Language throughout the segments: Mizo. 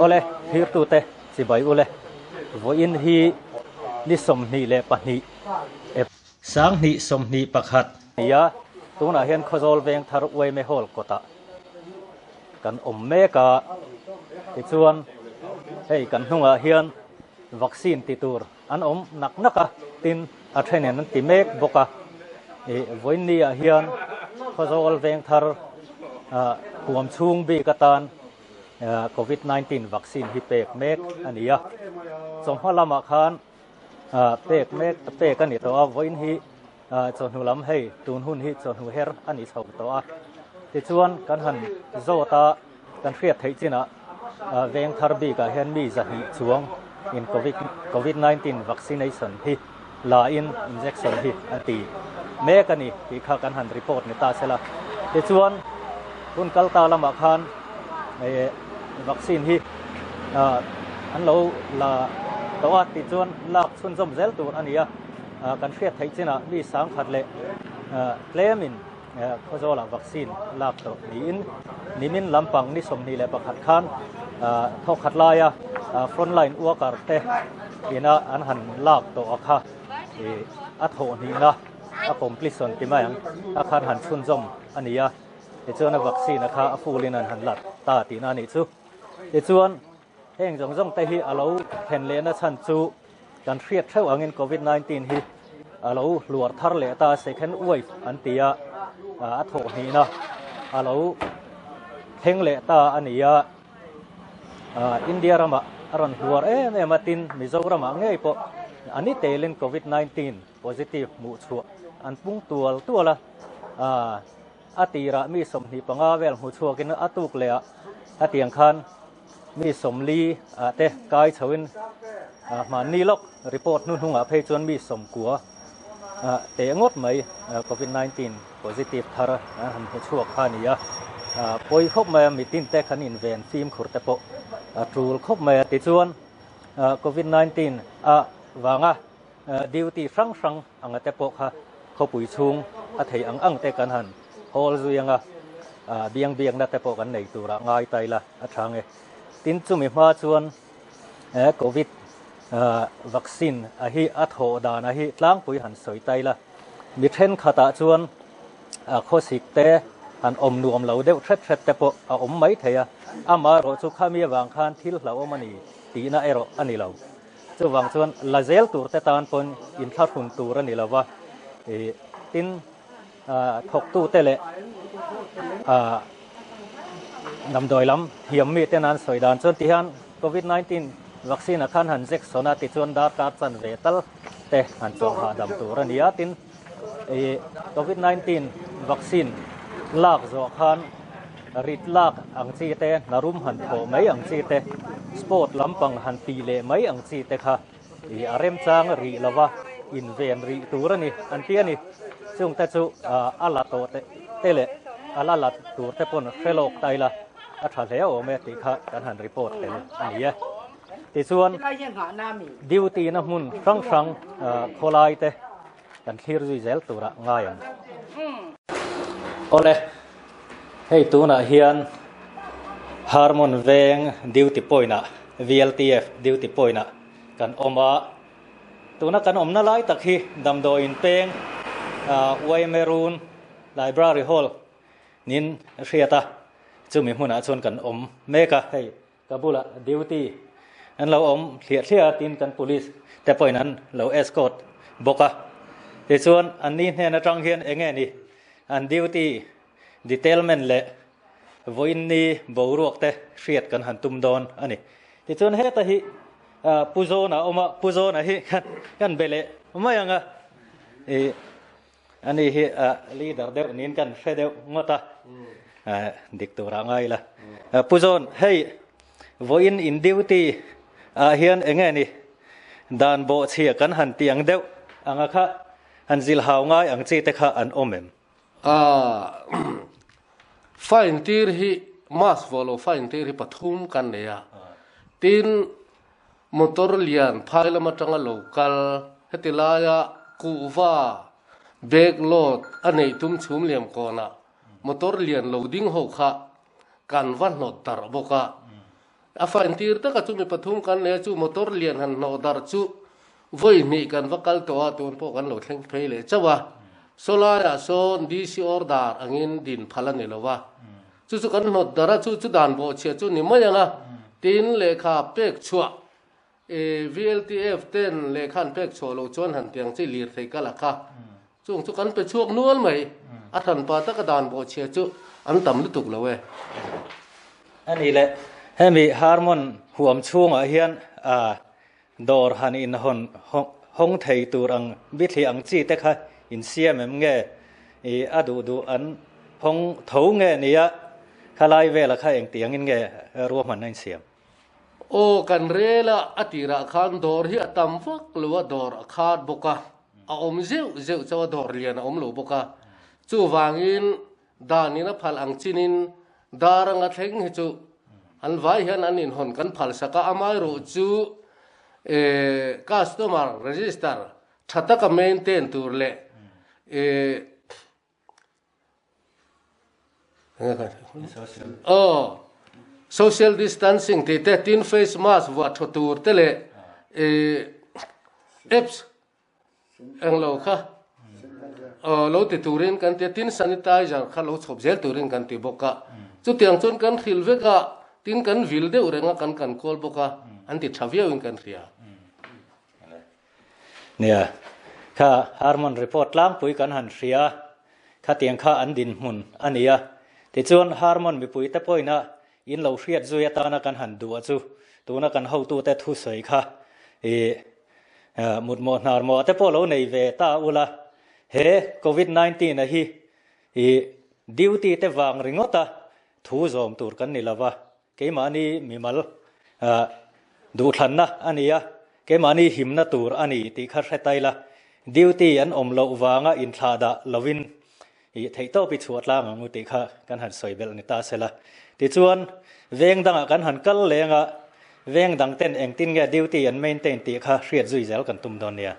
Awle, thirtute chibai ule, vawiin hi ni 22 Ep. 2021 ni a, tunah hian Khawzawl Vengthar Uaime Hall kawtah kan awm mek a, tichuan hei kan hnungah hian vaccine ti tur an awm nak nak a, tin a thenin an ti mek bawk a. Ih vawiin ah hian Khawzawl Vengthar ah huam chhung bik atan Covid 19 vaccine hi pek mek a ni a. Chawhma lamah khan pek mek pek a ni tawh a, vawiin hi chawhnu lam hei tun hun hi chawhnu her a ni chho tawh a. Tichuan kan han zawt a. Kan hriat theih chinah veng thar bikah hian mi 200 chuang in Covid Covid 19 vaccination hi la in injection hi an ti mek a ni tih kha kan han report ni ta sela. Tichuan hun kal ta lamah khan vaccine hi an lo la tawh a tichuan lak chhunzawm zel tur a ni a. Kan hriat theih chinah mi 1000 leh tlemin Khawzawlah vaccine lak tawh niin nimin lampang ni 21 khan thawkhat laia frontline worker te ina an han lak tawh a kha a thawh hnihna a completion ti mai ang a khan han chhunzawm a ni a, tichuan a vaccine a kha a full in an han la ta tihna a nih chu. Tichuan heng zawng zawng te hi a lo thlen lehna chhan chu Kan hriat theuh angin Covid 19 hi a lo hluar thar leh ta second wave an ti a, a thawh hnihna a lo thleng leh ta a ni a. India ramah a rawn hluar em em a, tin Mizoramah ngei pawh a ni telin Covid 19 positive hmuh chhuah an pung tual tual a. A tirah mi 25 vel hmu chhuakin a tuk leh ah hetiang khan mi 40 ah te kai chhoin hmanni lawk report hnuhnungah phei chuan mi 90 teh ngawt mai Covid 19 positive thar an han hmu chhuak kha a ni a. Pawi khawp mai a, mitin te kan inven fimkhur te pawh a tul khawp mai a. Tichuan Covid 19 a vanga duty hrang hrang anga te pawh kha khawpui chhung a thei ang ang te kan han hawl zui anga biang biakna te pawh kan nei turah ngai ta ila a tha nge. Tin chumi hma chuan Covid vaccine a hi a thawh dan a hi tlangpui han sawi ta ila mi thenkhatah chuan khawsik te han awm nuam lo deuh hret hret te pawh a awm mai thei a, amaherawhchu khami avang khan thil hlauhawm a ni tihna erawh a ni lo. Chuvang chuan la zel tur te tan pawn inthlahrun tur a ni lo va, tin thawktute leh damdawi lam thiam mite nan sawi dan chuan tihian Covid 19 vaccine ah khan han injection a tichuan darkar chanve tal te han chawh hahdam tur a ni a, tin Covid 19 vaccine lak zawh khan rit lak ang chi te, hna rum han thawh mai ang chi te, sport lampang han tih leh mai ang chi te kha ih a remchang rih lova inven rih tur a ni an ti a ni. Chung te chu a la tawh te leh a la la tur te pawn hre lawk ta ila a tha hle awm e tih kha kan han report tel a ni e. Tichuan duty na hmun hrang hrang khawlai te kan thlir zui zel turah ngai ang. Awle, hei tunah hian Harmon Veng duty point ah VLTF duty point ah kan awm a, tuna kan awmna lai tak hi damdawiin peng Yma Run Library Hall nin hriat a, chumi hmunah chuan kan awm mek a, hei Ka bulah duty an lo awm thliah thliah a, tin kan police te pawhin an lo escort bawk a. Tichuan an ni hnen atang hian eng nge ni an duty detailment leh vawiin ni boruak te hriat kan han tum dawn a ni. Tichuan heta hi Pu Zawna a awm a, Pu Zawna hi kan be leh mai ang a. Ani hi leader deuh niin kan hre deuh ngawt a, dik turah ngai ila. Pu Zawn, hei vawiin in duty ah hian eng nge ni dan bawhchhia kan han ti ang deuh anga kha han zilhau ngai ang chi te kha an awm em? Fine tir hi mask vawh lo fine tir hi pathum kan nei a, tin Motor lian phai lam atanga lo kal heti laia kuhva bag load a neih tum chhum liam kawnah motor lian lo ding ho kha kan va hnawt darh bawk a. A fine tir taka chu mi pathum kan nei a, chu motor lian han hnawh darh chu vawi hnih kan va kal tawh a, tun pawh kan lo thleng phei leh chauh a. Saw laiah sawn DC order angin din phal a ni lo va, chu chu kan hnawt darh a, chu chu dan bawhchhia chu ni mai ang a, tin lehkha pek chhuah VLTF ten lehkha an pek chhuah loh chuan han tiang chi lirthei kal a kha. Chung chu kan pe chhuak nual mai. A hranpa taka dan bawhchhia chu an tam lutuk lo e. A ni le, hemi Harmon huam chhungah hian dawr han inhawn hawng thei tur ang bithli ang chi te kha insiam em nge? I a duh duh an hawng tho nge nia? Khalai vela kha engtiangin nge ruahmanna insiam? Aw, kan rel a, a tirah khan dawr hi a tam vak lo a, dawr a khat bawk a, a awm zeuh zeuh chauh a, dawr lian a awm lo bawk a. Chuvangin danin a phal ang chinin dar anga thleng hi chu an vai hian an inhawn kan phal sak a, amaherawh chu customer register tha taka maintain tur leh Aw, social distancing tih te, tin face mask vuah tha tur te leh apps englo kha aw lo ti turin kan ti a, tin sanitizer kha lo chhawp zel turin kan ti bawk a. Chutiang chuan kan hrilh vek a, tin kan vil deuh reng a, kan kan kawl bawk a, an ti tha viauin kan hria. Nia, kha Harmon report tlangpui kan han hria, khatiang kha an dinhmun a ni a. Tichuan Harmon mipuite pawhin in lo hriat zui atana kan han duh a chu tuna kan hotute thusawi kha i mutmawh hnarmawh te pawh lo nei ve ta ula, he Covid 19 a hi i duty te vang ringawta thu zawm tur kan ni lova, Keimahni mimal duhthlanna a ni a, keimahni himna tur a ni tih kha hre tai la, duty an awm loh vanga inthlah dah lovin i theihtawp i chhuah tlang ang u tih kha kan han sawi belh ni ta sela. Tichuan, veng dangah kan han kal leng a, veng dang ten engtin nge duty an maintain tih kha hriat zui zel kan tum dawn nia.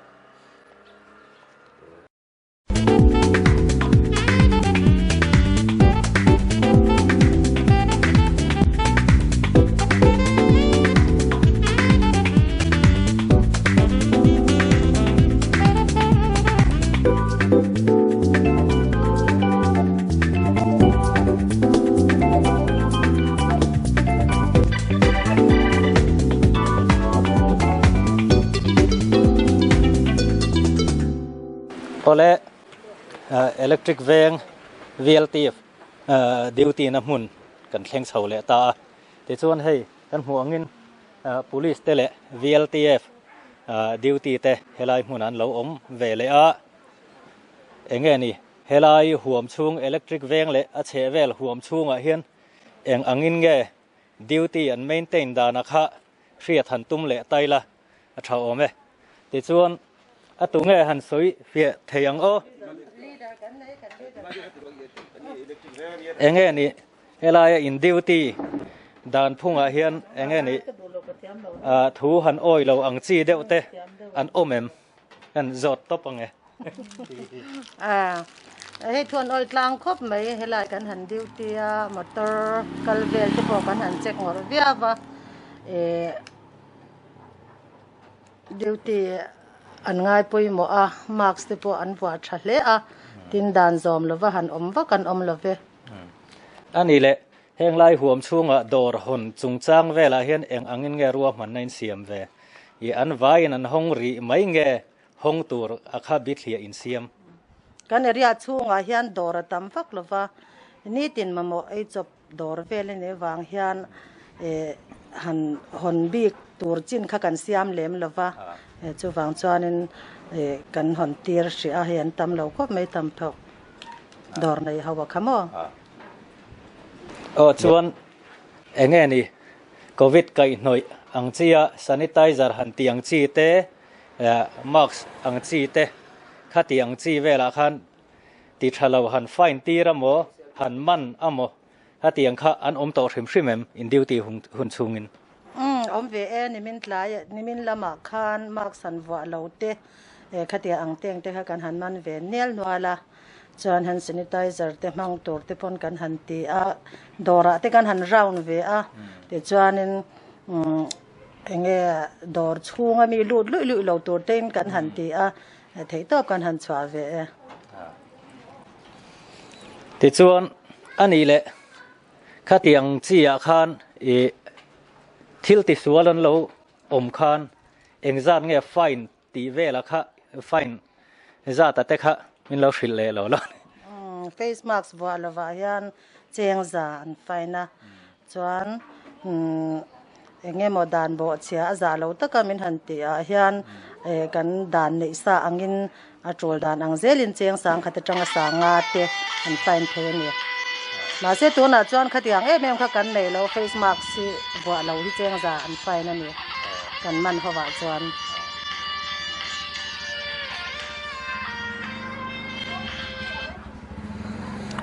Awle electric veng VLTF duty na hmun kan thleng chho leh ta a, tichuan hei kan hmuh angin police te leh VLTF duty te helai hmunah an lo awm ve leh a, enge ni helai huam chhung electric veng leh a chhehvel huam chhungah hian eng angin nge duty an maintain dana kha hriat han tum leh tai la. A tha awm e. Tichuan a tu nge han sawi fiah thei ang aw? Enge ni helaia in duty dan phungah hian enge ni thu han awi lo ang chi deuh te an awm em? Kan zawt tawp ang e. Hei thu an awi tlang khawp mai helai kan han duty a motor kal vel te pawh kan han check ngawrh viau va Duty an ngai pawimawh a, mask te pawh an vuah tha hle a, tin dan zawm lova han awm vak an awm lo ve. A ni le, heng lai huam chhungah dawr hawn chungchang velah hian eng angin nge ruahmanna in siam ve? I an vaiin an hawng rih mai nge hawng tur a kha bithliah in siam? Kan area chhungah hian dawr a tam vak lova, nitin mamawh ei chawp Dawr vel a nih avang hian han hawn bik tur chin kha kan siam lem lo va, chuvang chuanin kan hawn tir hrih a, hei an tam lo khawp mai tam thawk dawr nei ho a kha maw. Aw chuan enge ni Covid kaihhnawih ang chi a sanitizer han tih ang chi te mask ang chi te kha tih ang chi velah khan Ti tha lo han fine tir a maw, han man a maw, hetiang kha an awm tawh hrim hrim em in duty hun chhungin? Umm, awm ve e, nimin tlai, nimin lamah khan mask han vuah lo te, khatia ang teng te kha kan han man ve nial nual a, chuan han sanitizer te hmang tur te pawn kan han ti a, dawrah te kan han round ve a, tichuanin. Enge dawr chhunga mi lut luih luih lo tur tein kan han ti a, theihtawp kan han chhuah ve e. Tichuan, a nih leh khatiang chi ah khan i thil tisual an lo awm khan engzat nge fine tih vela kha fine zat a te kha min lo hrilh leh lo lo. Face mask vuah lovah hian cheng za an fine a, chuan eng emaw dan bawhchhia a zah lo taka min han tih ah hian kan dan neih sa angin a tul dan ang zelin cheng sang khat atanga sanga te an fine thei a ni. Mahse tunah chuan khatiang em em kha kan nei lo, face mask hi vuah lo hi cheng za an fine a ni kan man hovah chuan.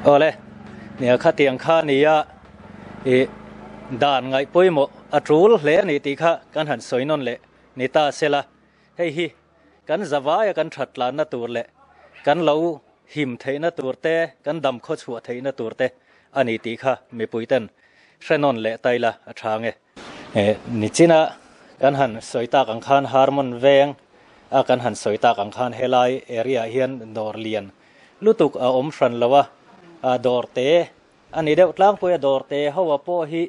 Awle, nia khatiang kha nia i dan ngaih pawimawh a tul hle a ni tih kha kan han sawi nawn leh ni ta sela, hei hi Kan zavaia kan that tlanna tur leh kan lo him theihna tur te, kan dam khaw chhuah theihna tur te a ni tih kha mipuiten hre nawn leh ta ila a tha nge. Nichina kan han sawi tak ang khan Harmon veng a kan han sawi tak ang khan helai area ah hian dawr lian lutuk a awm hran lo a, dawr te a ni deuh tlangpui a, dawr te ho a pawh hi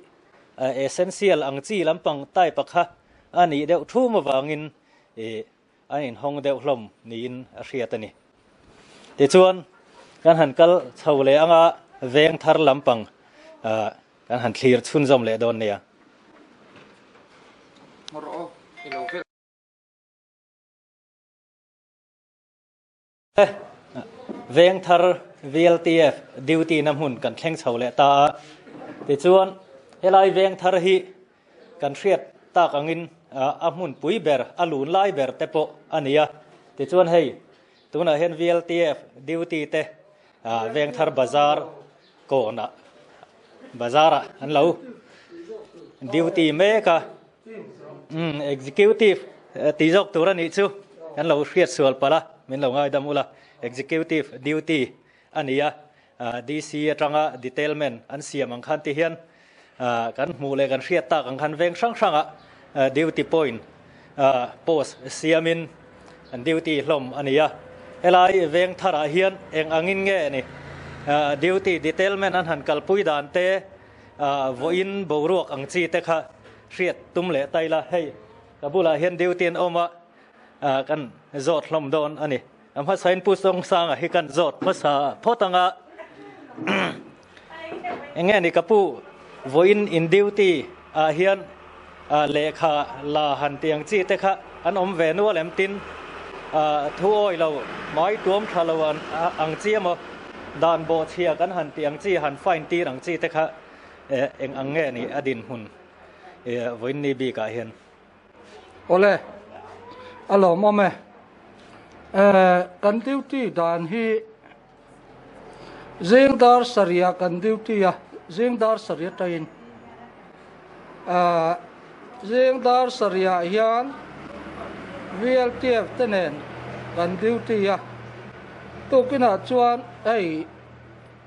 essential ang chi lampang type a kha a nih deuh thum avangin Ih, an inhawng deuh hlawm niin a hriat a ni. Tichuan, kan han kal chho leh anga veng thar lampang kan han thlir chhunzawm leh dawn nia. Veng thar VLTF duty na hmun kan thleng chho leh ta a, tichuan helai veng thar hi kan hriat tak angin a hmun pui ber, a lun lai ber te pawh a ni a, tichuan hei tunah hian VLTF duty te veng thar bazar kawnah bazar ah an lo duty mek a. Umm executive tih zawk tur a nih chu kan lo hriat sual palh a, min lo ngaidam ula. Executive duty a ni a, DC atanga detailment an siam ang khan ti hian kan hmuh leh kan hriat tak ang khan veng hrang hrangah duty point post siamin an duty hlawm a ni a. Helai veng tharah hian eng angin nge ni duty detailment an han kalpui dan te, Vawiin boruak ang chi te kha hriat tum leh ta ila, hei ka bulah hian duty an awm a, kan zawt hlawm dawn a ni. A hmasain Pu Sawngsanga hi kan zawt hmasa phawt ang a, eng nge ni ka pu, vawiin in duty ah hian lehkha la han ti ang chi te kha an awm ve nual em tin, thu awi lo, hmai tuam tha lo ang chi emaw, Dan bawhchhia kan han tih ang chi, han fine tir ang chi te kha eng ang nge ni a dinhmun vawiin bikah hian? Awle, a lawmawm e. Kan duty dan hi zing dar sarih kan duty a, zing dar sarih atangin zing dar sarih hian VLTF te nen kan duty a. Tukinah chuan hei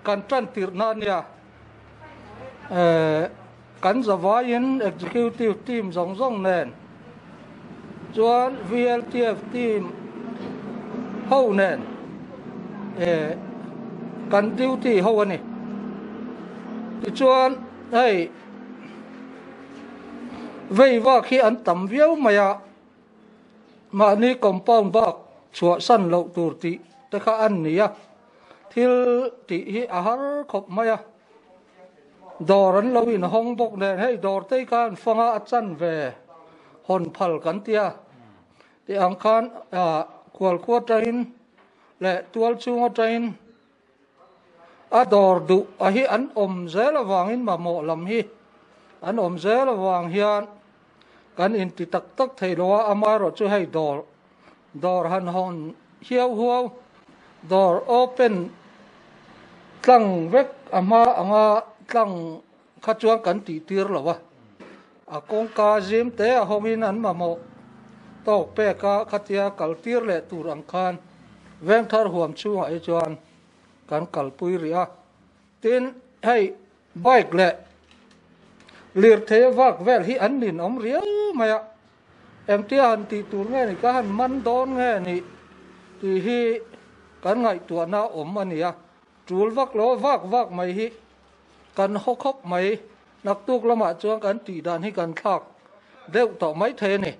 kan tan tirhna a nia, kan zavaiin executive team zawng zawng nen chuan VLTF team ho nen kan duty ho a ni. Tichuan hei vei vak hi an tam viau mai a. Mahni compound bak chhuahsan loh tur tih te kha an ni a, thil tih hi a har khawp mai a. Dawr an lo inhawng bawk nen hei dawr te hi khan fanga a chan ve hawn phal kan tia tih ang khan khualkhua atangin leh tual chhung atangin a dawr duh a hi an awm zel avangin mamawh lam hi an awm zel avang hian Kan inti tak tak thei lo a, amaherawh chu hei dawr dawr han hawn hiau huau, dawr open tlang vek a hma anga tlang kha chuan kan tih tir lo a, a kawngka zim te a hawngin an mamawh tawk pek a, khatia kal tir leh tur ang khan Vengthar huam chhungah hi chuan kan kalpui rih a, tin hei Bike leh Lirthei a vak vel hi an ninawm riau mai a, engtia han tih tur nge ni, ka han man dawn nge ni tih hi kan ngaihtuahna awm a ni a, tul vak lo vak vak mai hi kan haw khawp mai, naktuk lamah chuan kan tih dan hi kan thlak deuh tawh mai thei a ni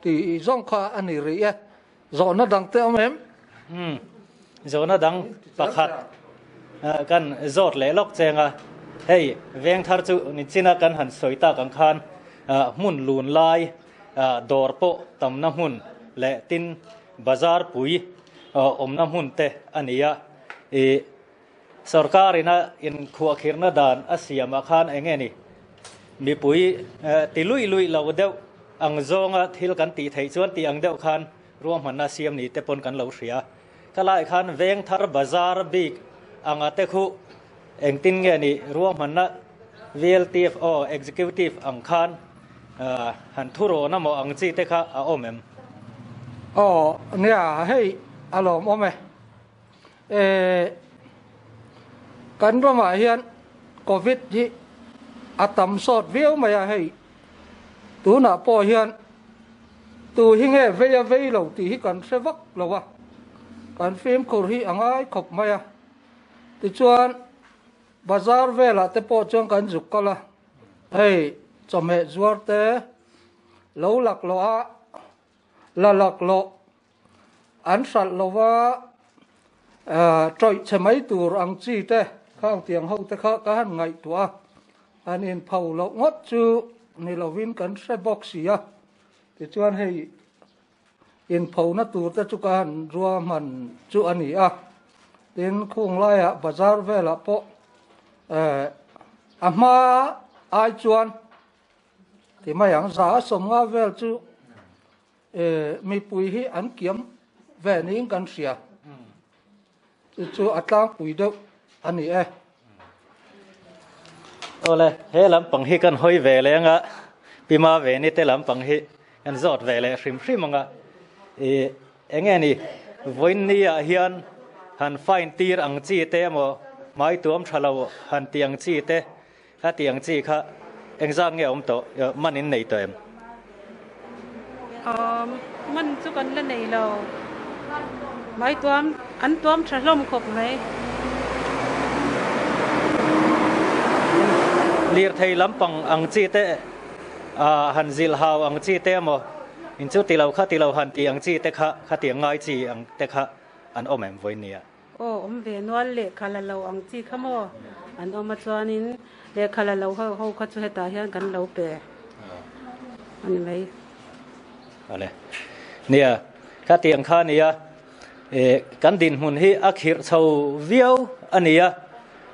tih zawng kha a ni rih e. Zawhna dang te awm em? Umm, zawhna dang pakhat kan zawt leh lawk cheng a, hei veng thar chu nichina kan han sawi tak ang khan hmun lun lai dawr pawh tamna hmun leh tin bazar pui awmna hmun te a ni a, ih sorkar ina inkhuahkhirhna dan a siamah khan eng nge ni mipui ti luih luih lo deuh ang zawnga thil kan tih theih chuan tih ang deuh khan ruahmanna siam ni te pawn kan lo hria. Ka laiah khan Vengthar Bazar bik anga te khu engtin nge ni ruahmanna VLTF aw Executive ang khan han thurawn a maw ang chi te kha a awm em? Aw nia hei a lawmawm e. Eh, kan ramah hian Covid hi a tam sawt viau mai a hei. Tunah pawh hian tu hi nge vei a vei lo tih hi kan hre vak lo a, kan fimkhur hi a ngai khawp mai a. Tichuan bazar velah te pawh chuan kan zuk kal a, hei chawhmeh zuar te lo laklawh a, la laklawh An hralh lova tawih chhe mai tur ang chi te khang tiang ho te kha ka han ngaihtuah a, an inpho loh ngawt chu ni lovin kan hre bawk si a, tichuan hei inphona tur te chu ka han ruahman chu a ni a, tin khung laiah bazar velah pawh a hma ai chuan ti mai ang za a sawmnga vel chu Mipui hi an kiam ve niin kan hria. Chu chu a tlangpui deuh a ni e. Awle, he lampang hi kan hawi ve leng a, Pima Veni te lampang hi kan zawt ve leh hrim hrim ang a. I enge ni, vawiin ni ah hian han fine tir ang chi te emaw, hmai tuam tha lo han ti ang chi te, A tih ang chi kha engzat nge awm tawh? Man in nei tawh em? Awm, man chu kan la nei lo. Mai tuam, an tuam tha hlawm khawp mai. Lirthei lampang ang chi te, han zilh hau ang chi te emaw, in chu ti lo kha ti lo han tih ang chi te kha, khatiang ngai chi ang te kha an awm em vawiin nia? Aw awm ve nual lehkha la lo ang chi kha maw an awm a chuanin lehkha la lo ho ho kha chu hetah hian kan lo pe a ni mai. Ale nia khatiang kha nia e kan dinhmun hi a khirh chho viau a nia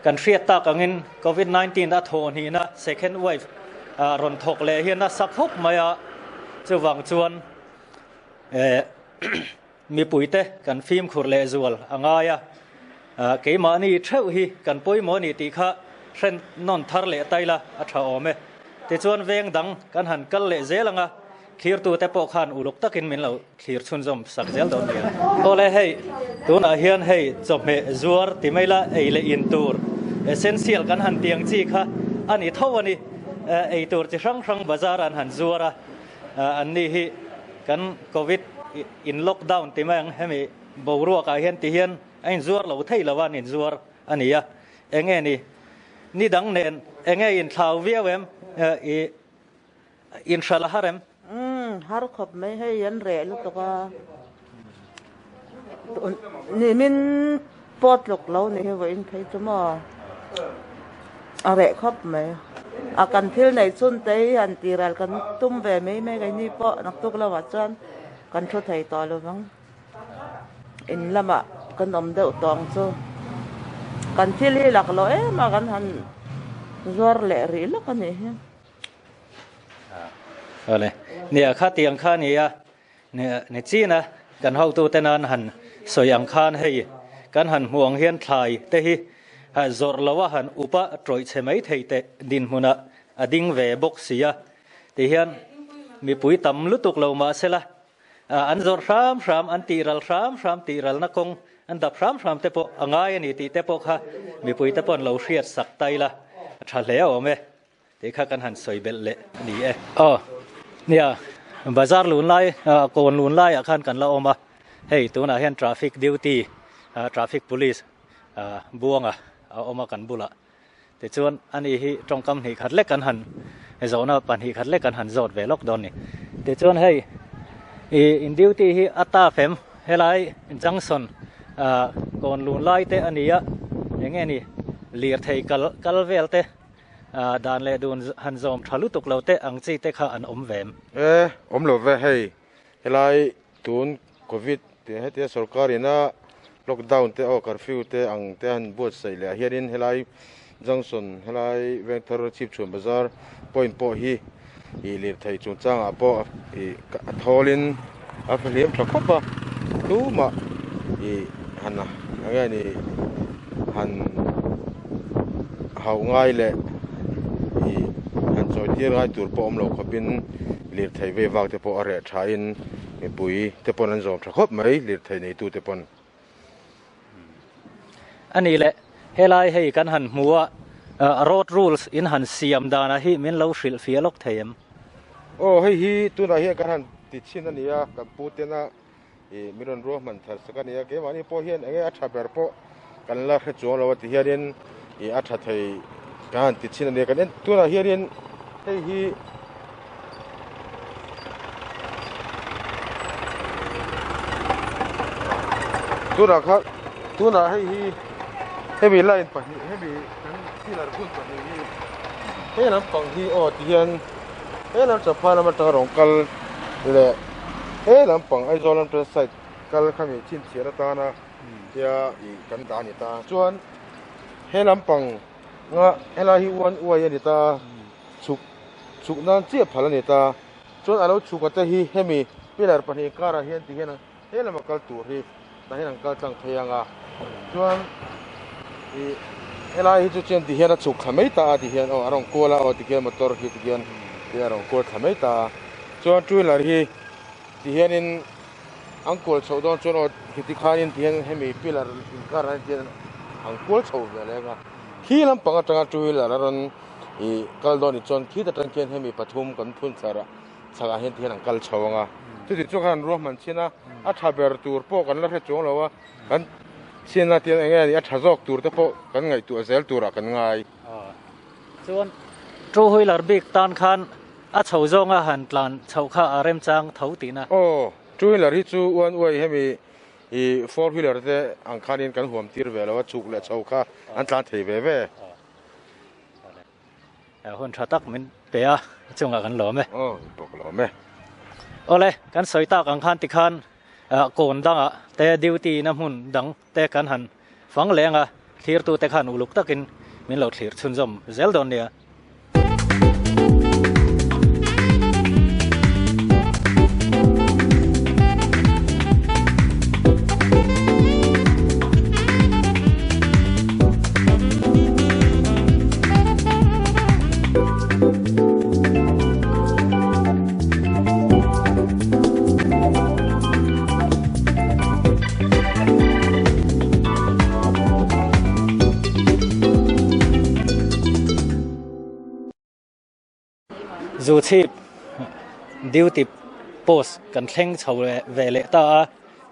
kan hriat tak angin covid 19 a thaw hnihna second wave rawn thawk leh hian a sa khawp mai a chuvang chuan e Mipuite kan fimkhur lehzual a ngai a, keimahni theuh hi kan pawimawh a ni tih kha hre nawn thar leh ta ila a tha awm e. Tichuan veng dang kan han kal leh zel ang a, thlirtute pawh khan uluk takin min lo thlir chhunzawm sak zel dawn nia. Awle hei, tunah hian hei chawhmeh zuar ti mai la ei leh in tur essential kan han tiang chi kha a ni tho a ni. Ei tur chi hrang hrang bazar an han zuar a, Anni hi kan Covid in lockdown ti mai ang hemi boruak ah hian ti hian a inzuar lo thei lo a an inzuar a ni a, enge ni ni dang nen enge inthlau viau em i inhralh a har em? Umm har khawp mai hei an reh lutuk a ni min pawt lawk lo ni hi vawiin phei chu maw a reh khawp mai a kan thil neih chhun te hi han tih ral kan tum ve mai mai keini pawh naktuk lamah chuan kan thu thei tawh lo vang in lamah kan awm deuh tawh ang chu kan thil hi lak loh em a kan han zuar leh rih lawk a nih hi. Awle nia khatiang kha nia Ni chin a, kan hotute nan han sawi ang khan hei kan han hmuh ang hian thlai te hi zawrh lo a han up a tawih chhe mai thei teh dinhmunah a ding ve bawk si a ti hian mipui tam lutuk lo mahsela an zawrh hram hram an tih ral hram hram tih ralna kawng an dap hram hram te pawh a ngai a ni tih te pawh kha mipui te pawh an lo hriat sak ta ila a tha hle awm e. Tih kha kan han sawi belh leh a ni e. Aw nia, bazar lun lai, kawn lun laiah khan kan la awm a, hei tunah hian traffic duty, traffic police buanga a awm a kan bulah. Tichuan ani hi tawngkam hnih khat lek kan han zawhna pahnih khat lek kan han zawt ve lawk dawn ni. Tichuan hei i in duty hi a ta fem helai junction kawn lun lai te a ni a, eng nge ni lirthei kal kal vel te Dan leh dun han zawm tha lutuk lo te ang chi te kha an awm ve em? E, awm lo ve hei. Helai tun Covid tih hetia sorkar ina lockdown te aw curfew te ang te han buatsaih leh ah hianin helai junction helai Vengthar Chhipchhuan bazar point pawh hi ih lirthei chungchangah pawh ih a thawlin a hliam tha khawp a tumah ih han eng nge ni han hauh ngai leh ih han chawi tir ngai tur pawh awm lo khawpin lirthei vei vak te pawh a reh thain mipui te pawn an zawm tha khawp mai lirthei neitu te pawn. A ni le, helai hei kan han hmu a, road rules in han siam danah hi min lo hrilh fiah lawk thei em? Aw, hei hi tunah hian kan han ti chhin a ni a, kan pu tena ih min rawn ruahman thar sak a ni a, keimahni pawh hian enge a tha ber pawh kan la hre chuang lo a ti hianin ih a tha thei kan han ti chhin a ni a, kan en tunah hianin hei hi Tunah kha tunah hei hi hemi line pahnih hemi kan pillar bul pahnih hi he lampang hi aw ti hian he lam chapha lam atanga rawn kal leh he lampang Aizawl lam tan side kal khami chhinchhiah atana tia ih kan dah a ni ta chuan he lampang nga helai hi uan uai a ni ta. Chhuk chhuk nan chiah phal a ni ta. Chuan a lo chhuk a te hi hemi pillar pahnih karah hian ti hian he lama kal tur hi tah hian an kal tlang phei ang a. Chuan ih helai hi chu chuan ti hian a chhuk thla mai ta a ti hian aw a rawn kual a aw ti khian motor hi ti khian ti a rawn kual thla mai ta a. Chuan two wheeler hi ti hianin an kual chhoh dawn chuan aw khiti khanin ti hian hemi pillar inkarah hian ti hian an kual chho ve leng a. Khi lampang atanga two wheeler a rawn Ih kal dawn ni chuan khit atang khian hemi pathum kan phun char a chhakah hian tihian an kal chho ang a chuti chu khan ruahman chhin a a tha ber tur pawh kan la hre chuang lo a kan chhin a tiang eng nge ni a tha zawk tur te pawh kan ngaihtuah zel turah kan ngai. Chuan two wheeler bik tan khan a chho zawnga han tlan chhoh kha a remchang tho tihna. Aw two wheeler hi chu uan uai hemi ih four wheeler te ang khanin kan huam tir ve lo a chhuk leh chho kha an tlan thei ve ve. Hun tha tak min pe a, chungah kan lawm e. Aw, pawh ka lawm e. Awle, kan sawi tak ang khan tikhan kawn dangah te duty na hmun dang te kan han fang leng a, thlirtu te khan uluk takin min lo thlir chhunzawm zel dawn nia. Zuchhip duty post kan thleng chho ve leh ta a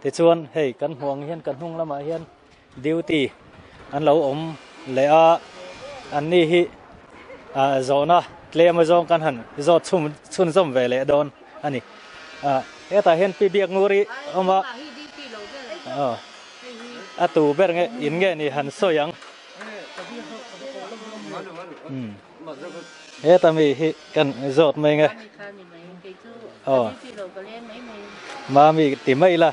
tichuan hei kan hmuh ang hian kan hnung lamah hian duty an lo awm leh a an ni hi ah zawhna tlem azawng kan han zawt chhun chhunzawm ve leh dawn a ni ah hetah hian pi biak ngur hi a awm a aw a tu ber nge in nge ni han sawi ang. Heta mi hi kan zawt mai nge aw mami ti mai la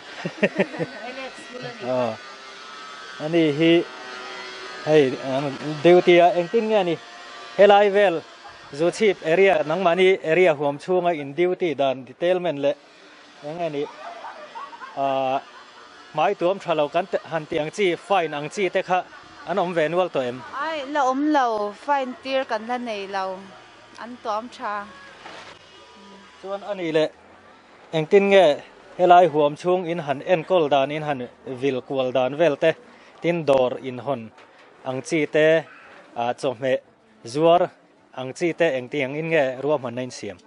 aw ani hi hei duty a engtin nge ni helai vel Zuchhip area nangmahni area huam chhunga in duty dan detailment leh eng nge ni ah hmai tuam tha lo kan han tih ang chi fine ang chi te kha an awm ve nual tawh em? Ai la awm lo, fine tir kan la nei lo, an tuam tha. Chuan a nih leh engtin nge helai huam chhung in han enkawl dan in han vil kual dan vel te tin dawr inhawn ang chi te ah chawhmeh zuar. ang chi te engtiang in nge ruahmanna in siam?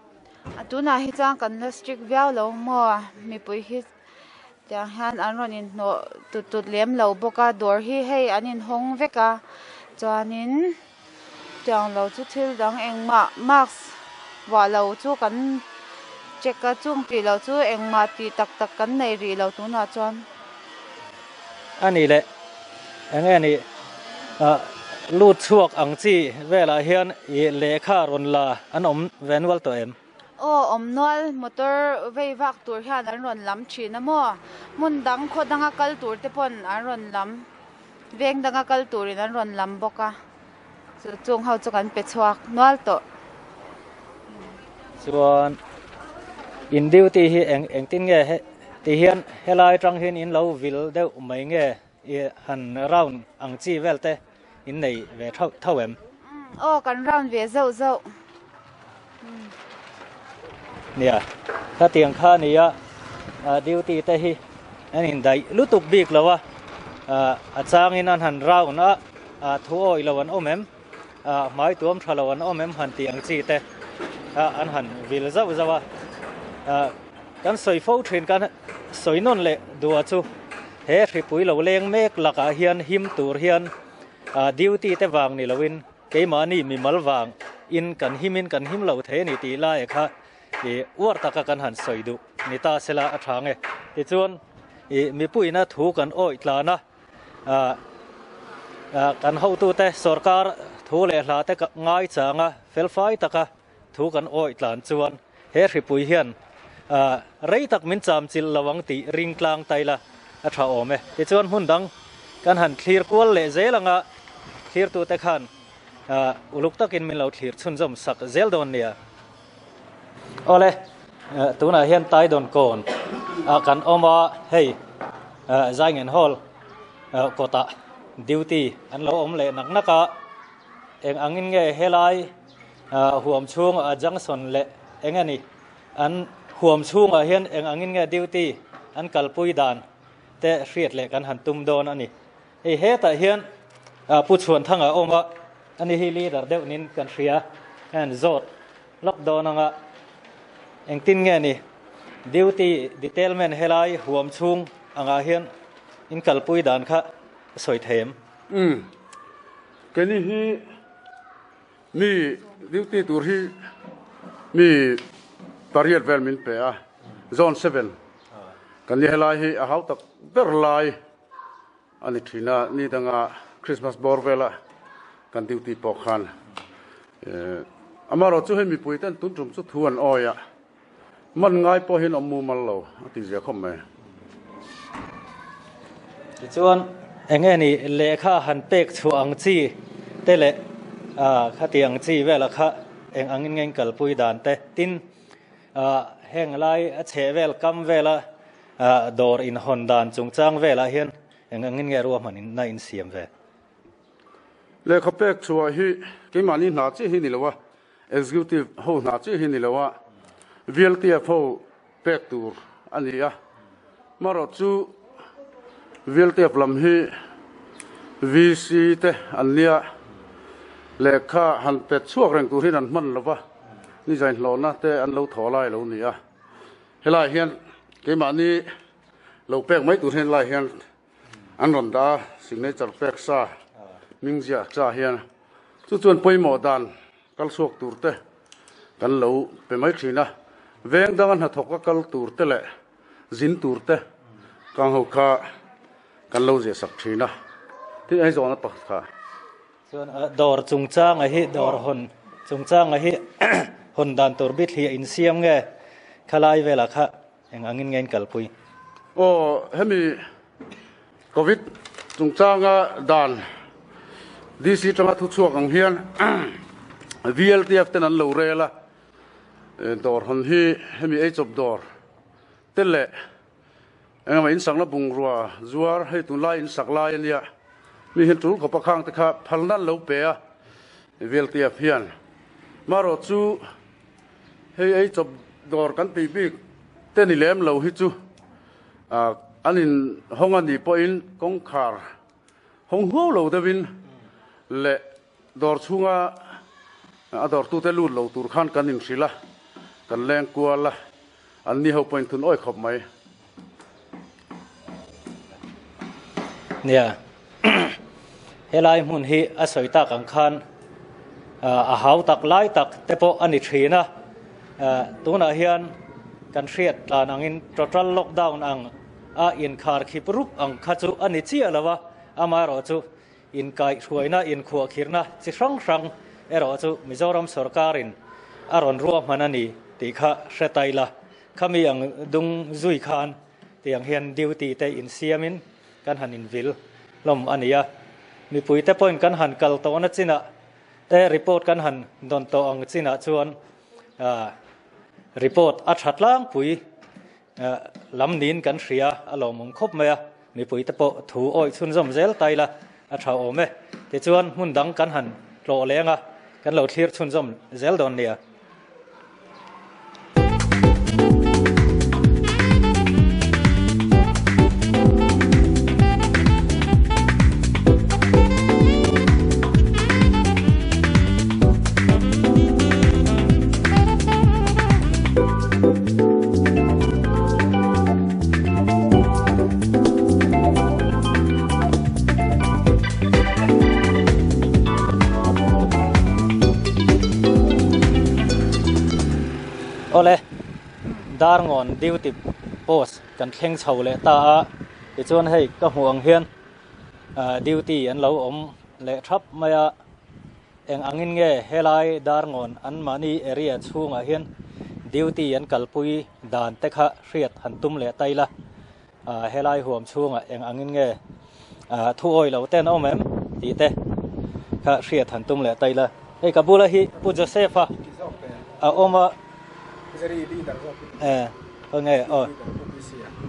A tunah hi chuan kan la strict viau lo maw? Mipui hi tiang hian an rawn inhnawh tut tut lem lo bawk a, dawr hi hei an inhawng vek a, chuanin tiang lo chu thil dang engmah mask vuah lo chu kan check a, chung tih loh chu engmah tih tak tak kan nei rih lo tunah chuan. A nih leh eng nge nih lut chhuak ang chi velah hian i lehkha rawn la an awm ve nual tawh em? Aw awm nual, motor vei vak tur hian an rawn lam thin a maw? Hmun dang khaw danga kal tur te pawn an rawn lam, veng danga kal turin an rawn lam bawk a, chu chung ho chu kan pe chhuak nual tawh. Chuan in duty hi eng engtin nge he ti hian helai atang hian in lo vil deuh mai nge i han round ang chi vel te in nei ve thauh thauh em? Aw kan round ve zauh zauh. Nia khatiang kha nia duty te hi an indaih lutuk bik lo a, a changin an han round a thu awih lo an awm em? Hmai tuam tha lo an awm em han tih ang chi te an han vil zauh zauh a. Kan sawi fo thin kan sawi nawn leh duh chu he hripui lo leng mek lakah hian him tur hian duty te vang ni loin keimahni mimal vang in kan him in kan him lo thei a ni tih lai kha uar taka kan han sawi duh ni ta sela a tha nge. Tichuan mipuiina thu kan awih tlan a. Kan hotute sorkar thu leh hla te ngai changa felfai taka thu kan awih tlan chuan he hripui hian rei tak min cham chilh lo ang tih ring tlang ta ila a tha awm e. Tichuan hmun dang kan han thlir kual leh zel anga thlirtute khan uluk takin min lo thlir chhunzawm sak zel dawn nia. Awle, tunah hian Taidawn kawn ah kan awm a, hei Zaingen Hall kawtah duty an lo awm leh nak nak a, eng angin nge helai huam chhung a junction leh eng a ni, an huam chhungah hian eng angin nge duty an kalpui dan te hriat leh kan han tum dawn a ni. Hei hetah hian Pu Chhuanthanga a awm a, ani hi leader deuh niin kan hria, hian zawt lawk dawn anga engtin nge ni duty detailment helai huam chhung angah hian in kalpui dan kha sawi thei em? Umm, keini hi mi duty tur hi mi pariat vel min pe a, zone seven kan ni helai hi a hau tak ber lai. A ni thin a, ni danga Christmas bawr vela kan duty pawh khan amaherawh chu hei mipui ten tun tum chu thu an awi a, man ngai pawh hian awm mumal lo a ti zia khawp mai. Tichuan eng nge ni lehkha han pek chhuah ang chi te leh khati ang chi vela kha eng angin nge in kalpui dan te tin heng lai a chheh vel kam vela Dawr inhawn dan chungchang velah hian eng angin nge ruahman in na insiam ve? Lehkha pek chhuah hi keimahni hna chiah hi ni lo a, Executive ho hna chiah hi ni lo a, VLTF ho pek tur a ni a. Marawh chu VLTF lam hi VC te an nia, lehkha han pet chhuak reng tur hian an hman lo va, nizainhlawhna te an lo thaw lai lo ni a. Helai hian keimahni lo pek mai tur hian helai hian an rawn dah a, signature pek sa hming ziah cha hian chu chuan pawimawh dan kal chhuak tur te kan lo pe mai thin a, veng danga hnathawk a kal tur te leh zin tur te kang ho kha kan lo ziah sak thin a, tin Aizawl a pakhat kha. Chuan dawr chungchanga hi dawr hawn chungchanga hi hawn dan tur bit hi a insiam nge khalai velah kha eng angin nge in kalpui? Aw hemi Covid chungchanga dan DC tanga thu chhuak ang hian VLTF ten an lo rel a, dawr hawn hi hemi eichawp dawr te leh Engemaw in sakna bungrua zuar hei tunlai in sak lai a nia, mi hian tul khawpa khang te kha phal nan lo pe a VLTF hian. Marawh chu hei ei chawp dawr kan tih bik te ni lem lo hi chu an in hawng a nih pawhin kawngkhar hawng huau lo deuhin leh dawr chhunga. A dawrtute lut lo tur khan kan inhrilh a, kan leng kual a, an ni ho pawhin thun awi khawp mai. Nia, helai hmun hi a sawi tak ang khan a hau tak lai tak te pawh a ni thin a, tunah hian kan hriat tlan angin total lockdown ang a inkhar khip rup ang kha chu a ni chiah lo a, amaherawhchu Inkaihhruaina, inkhuahkhirhna chi hrang hrang erawh chu Mizoram sawrkarin a rawn ruahman a ni tih kha hre ta ila. Khami ang dung zui khan tiang hian duty te insiamin kan han invil hlawm a ni a. Mipuite pawhin kan han kal tawhna chinah te report kan han dawn tawh ang chinah chuan report a tha tlangpui Lam niin kan hria a lawmawm khawp mai a, mipuite pawh thu awih chhunzawm zel ta ila a tha awm e. Tichuan hmun dang kan han tlawh leng a, kan lo thlir chhunzawm zel dawn nia. Awle, Darngawn duty post kan thleng chho leh ta a, tichuan hei ka hmuh ang hian duty an lo awm leh thap mai a. Eng angin nge helai Darngawn anmahni area chhungah hian duty an kalpui dan te kha hriat han tum leh ta ila, helai huam chhungah eng angin nge thu awi lo ten a awm em tih te kha hriat han tum leh ta ila. Hei ka bula hi Pu Joseph-a a awm a. Khawnge aw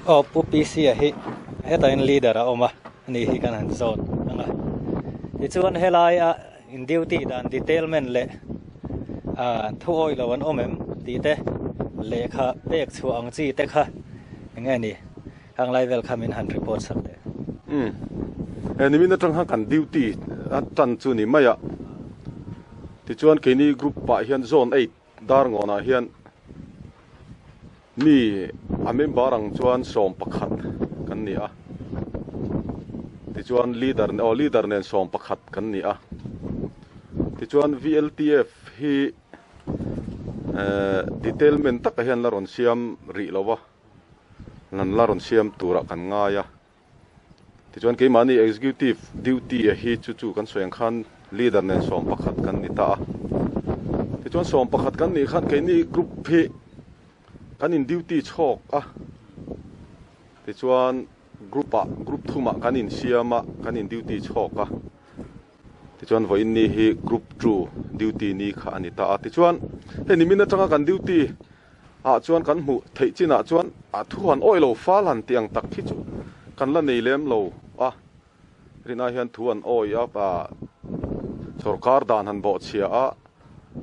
aw Pu PC-a hi hetah hian leader a awm a. Ani hi kan han zawt ang a. Tichuan helaia in duty dan detailment leh thu awih lo an awm em tih te lehkha pek chhuah ang chi te kha eng nge ni khang lai vel kha min han report sak teh. Umm he nimin atang khan kan duty a tan chu ni mai a. Tichuan keini group ah hian zone eight Darngawnah hian mi a member ang chuan 11 kan ni a, tichuan leader aw leader nen 11 kan ni a, tichuan VLTF hi eh detailment takah hian la rawn siam rih lo va, lan la rawn siam turah kan ngai a. Tichuan keimahni executive duty a hi chu chu kan sawi ang khan leader nen 11 kan ni ta a. Tichuan 11 kan nih khan keini group hi kan in duty chhawk a. Tichuan group ah group thumah kan insiam a, kan in duty chhawk a. Tichuan vawiin ni hi group 2 duty ni kha a ni ta a. Tichuan hei nimin atanga kan duty ah chuan kan hmuh theih chinah chuan a thu han awih lo fal han tih ang tak khi chu kan la nei lem lo a. Rinai hian thu an awih a, sorkar dan han bawhchhia a,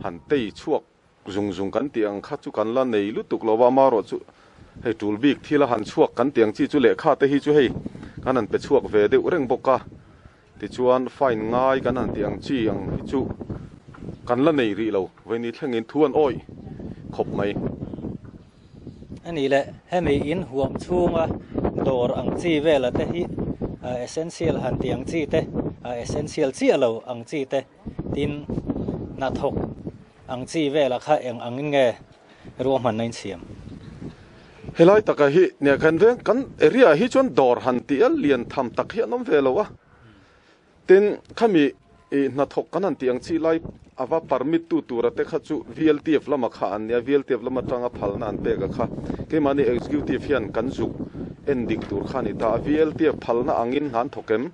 han tei chhuak Zung zung kan tih ang kha chu kan la nei lutuk lo va, amaherawh chu hei tul bik thil a han chhuak kan tih ang chi chu lehkha te hi chu hei kan han pe chhuak ve deuh reng bawk a, tichuan fine ngai kan han tih ang chi ang hi chu kan la nei rih lo, vawiin thlengin thu an awih khawp mai. A nih leh hemi in huam chhunga dawr ang chi vela te hi essential han tih ang chi te, essential chiah lo ang chi te tin hnathawk Ang chi velah kha eng angin nge ruahmanna in siam? Helai taka hi nia kan veng kan area ah hi chuan dawr han tih a lian tham tak hi an awm ve lo a. Tin, khami i hnathawk kan han tih ang chi lai ava permit tu tura te kha chu VLTF lama kha an nia, VLTF lam atanga phalna an pek a kha keimahni executive hian kan zuk en dik tur kha a ni ta a. VLTF phalna angin hna an thawk em?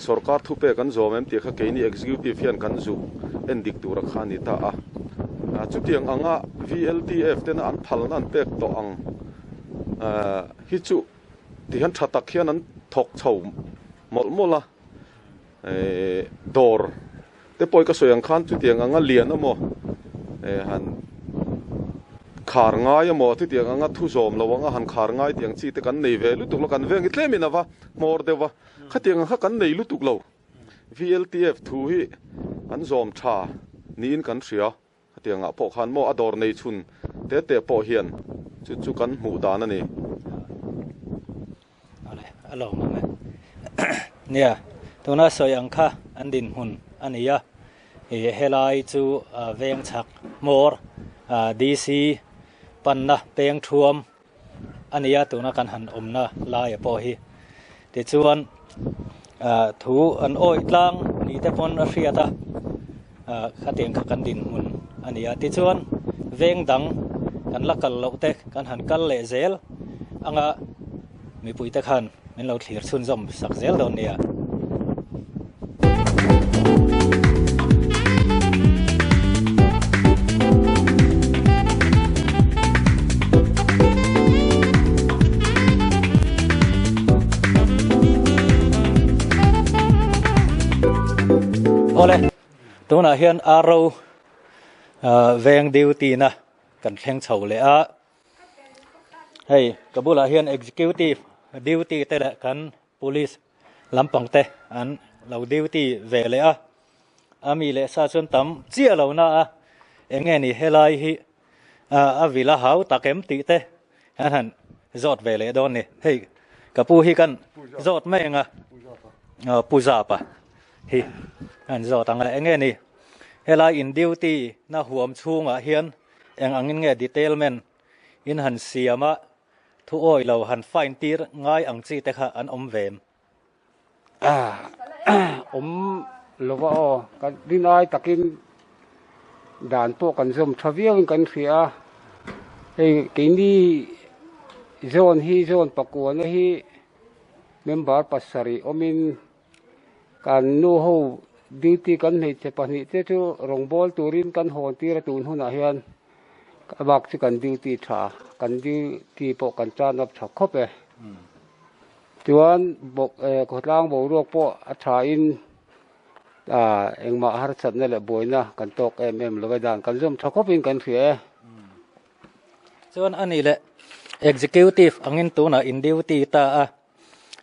Sorkar thupek an zawm em tih kha keini executive hian kan zuk en dik tura kha a ni ta a. Chutiang anga VLTF tena an phalna an pek tawh ang hi chu tihian tha tak hian an thawk chho mawlh mawlh a. Dawr te pawh ka sawi ang khan chutiang anga lian emaw han khar ngai emaw chutiang anga thu zawm lo anga han khar ngai tih ang chi te kan nei ve lutuk lo kan veng hi tlemin ava hmawr deuh va khatiang ang kha kan nei lutuk lo VLTF thu hi an zawm tha. niin kan hria. Khatiangah pawh khan maw a dawr nei chhun te te pawh hian chu chu kan hmuh dan a ni. Awle, a lawm ang e. Nia, tuna sawi ang kha an dinhmun a ni a. I helai chu veng chhak hmawr DC panna peng thuam a ni a, tuna kan han awmna laia pawh hi. Tichuan, thu an awih tlang ni te pawn a hriat a, khatiang kha kan dinhmun a ni a. Tichuan, veng dang kan la kal loh te kan han kal leh zel anga mipui te khan min lo thlir chhunzawm sak zel dawn nia. Awle, tunah hian Arro veng duty na kan thleng chho leh a. Hei ka bulah hian executive duty te leh kan police lampang te an lo duty ve leh a. A mi leh sa chuan tam chiah lo na a, eng nge ni helai hi a vil a hau tak em tih te an han zawt ve leh dawn ni. Hei ka pu hi kan zawt mai ang a, Pu Zapa hi an zawt ang a, eng nge ni helai in duty na huam chhungah hian Eng angin nge detailment in han siam a, thu awi lo han fine tir ngai ang chi te kha an awm ve em? Awm lova aw, kan rinai takin dan pawh kan zawm tha viauin kan hria a, hei keini zone hi zone pakuana hi member pasarih awmin Kan nu ho duty kan hmeichhe pahnih te chu rawngbâwl turin kan hawn tir a tun hunah hian a bak chu kan duty tha kan duty pawh kan turn up tha khawp e. Chuan khawtlang boruak pawh a tha in engmah harsatna leh buaina kan tawk em em lo e dan kan zawm tha khawpin kan hria e. Chuan a ni leh executive angin tunah in duty ta a.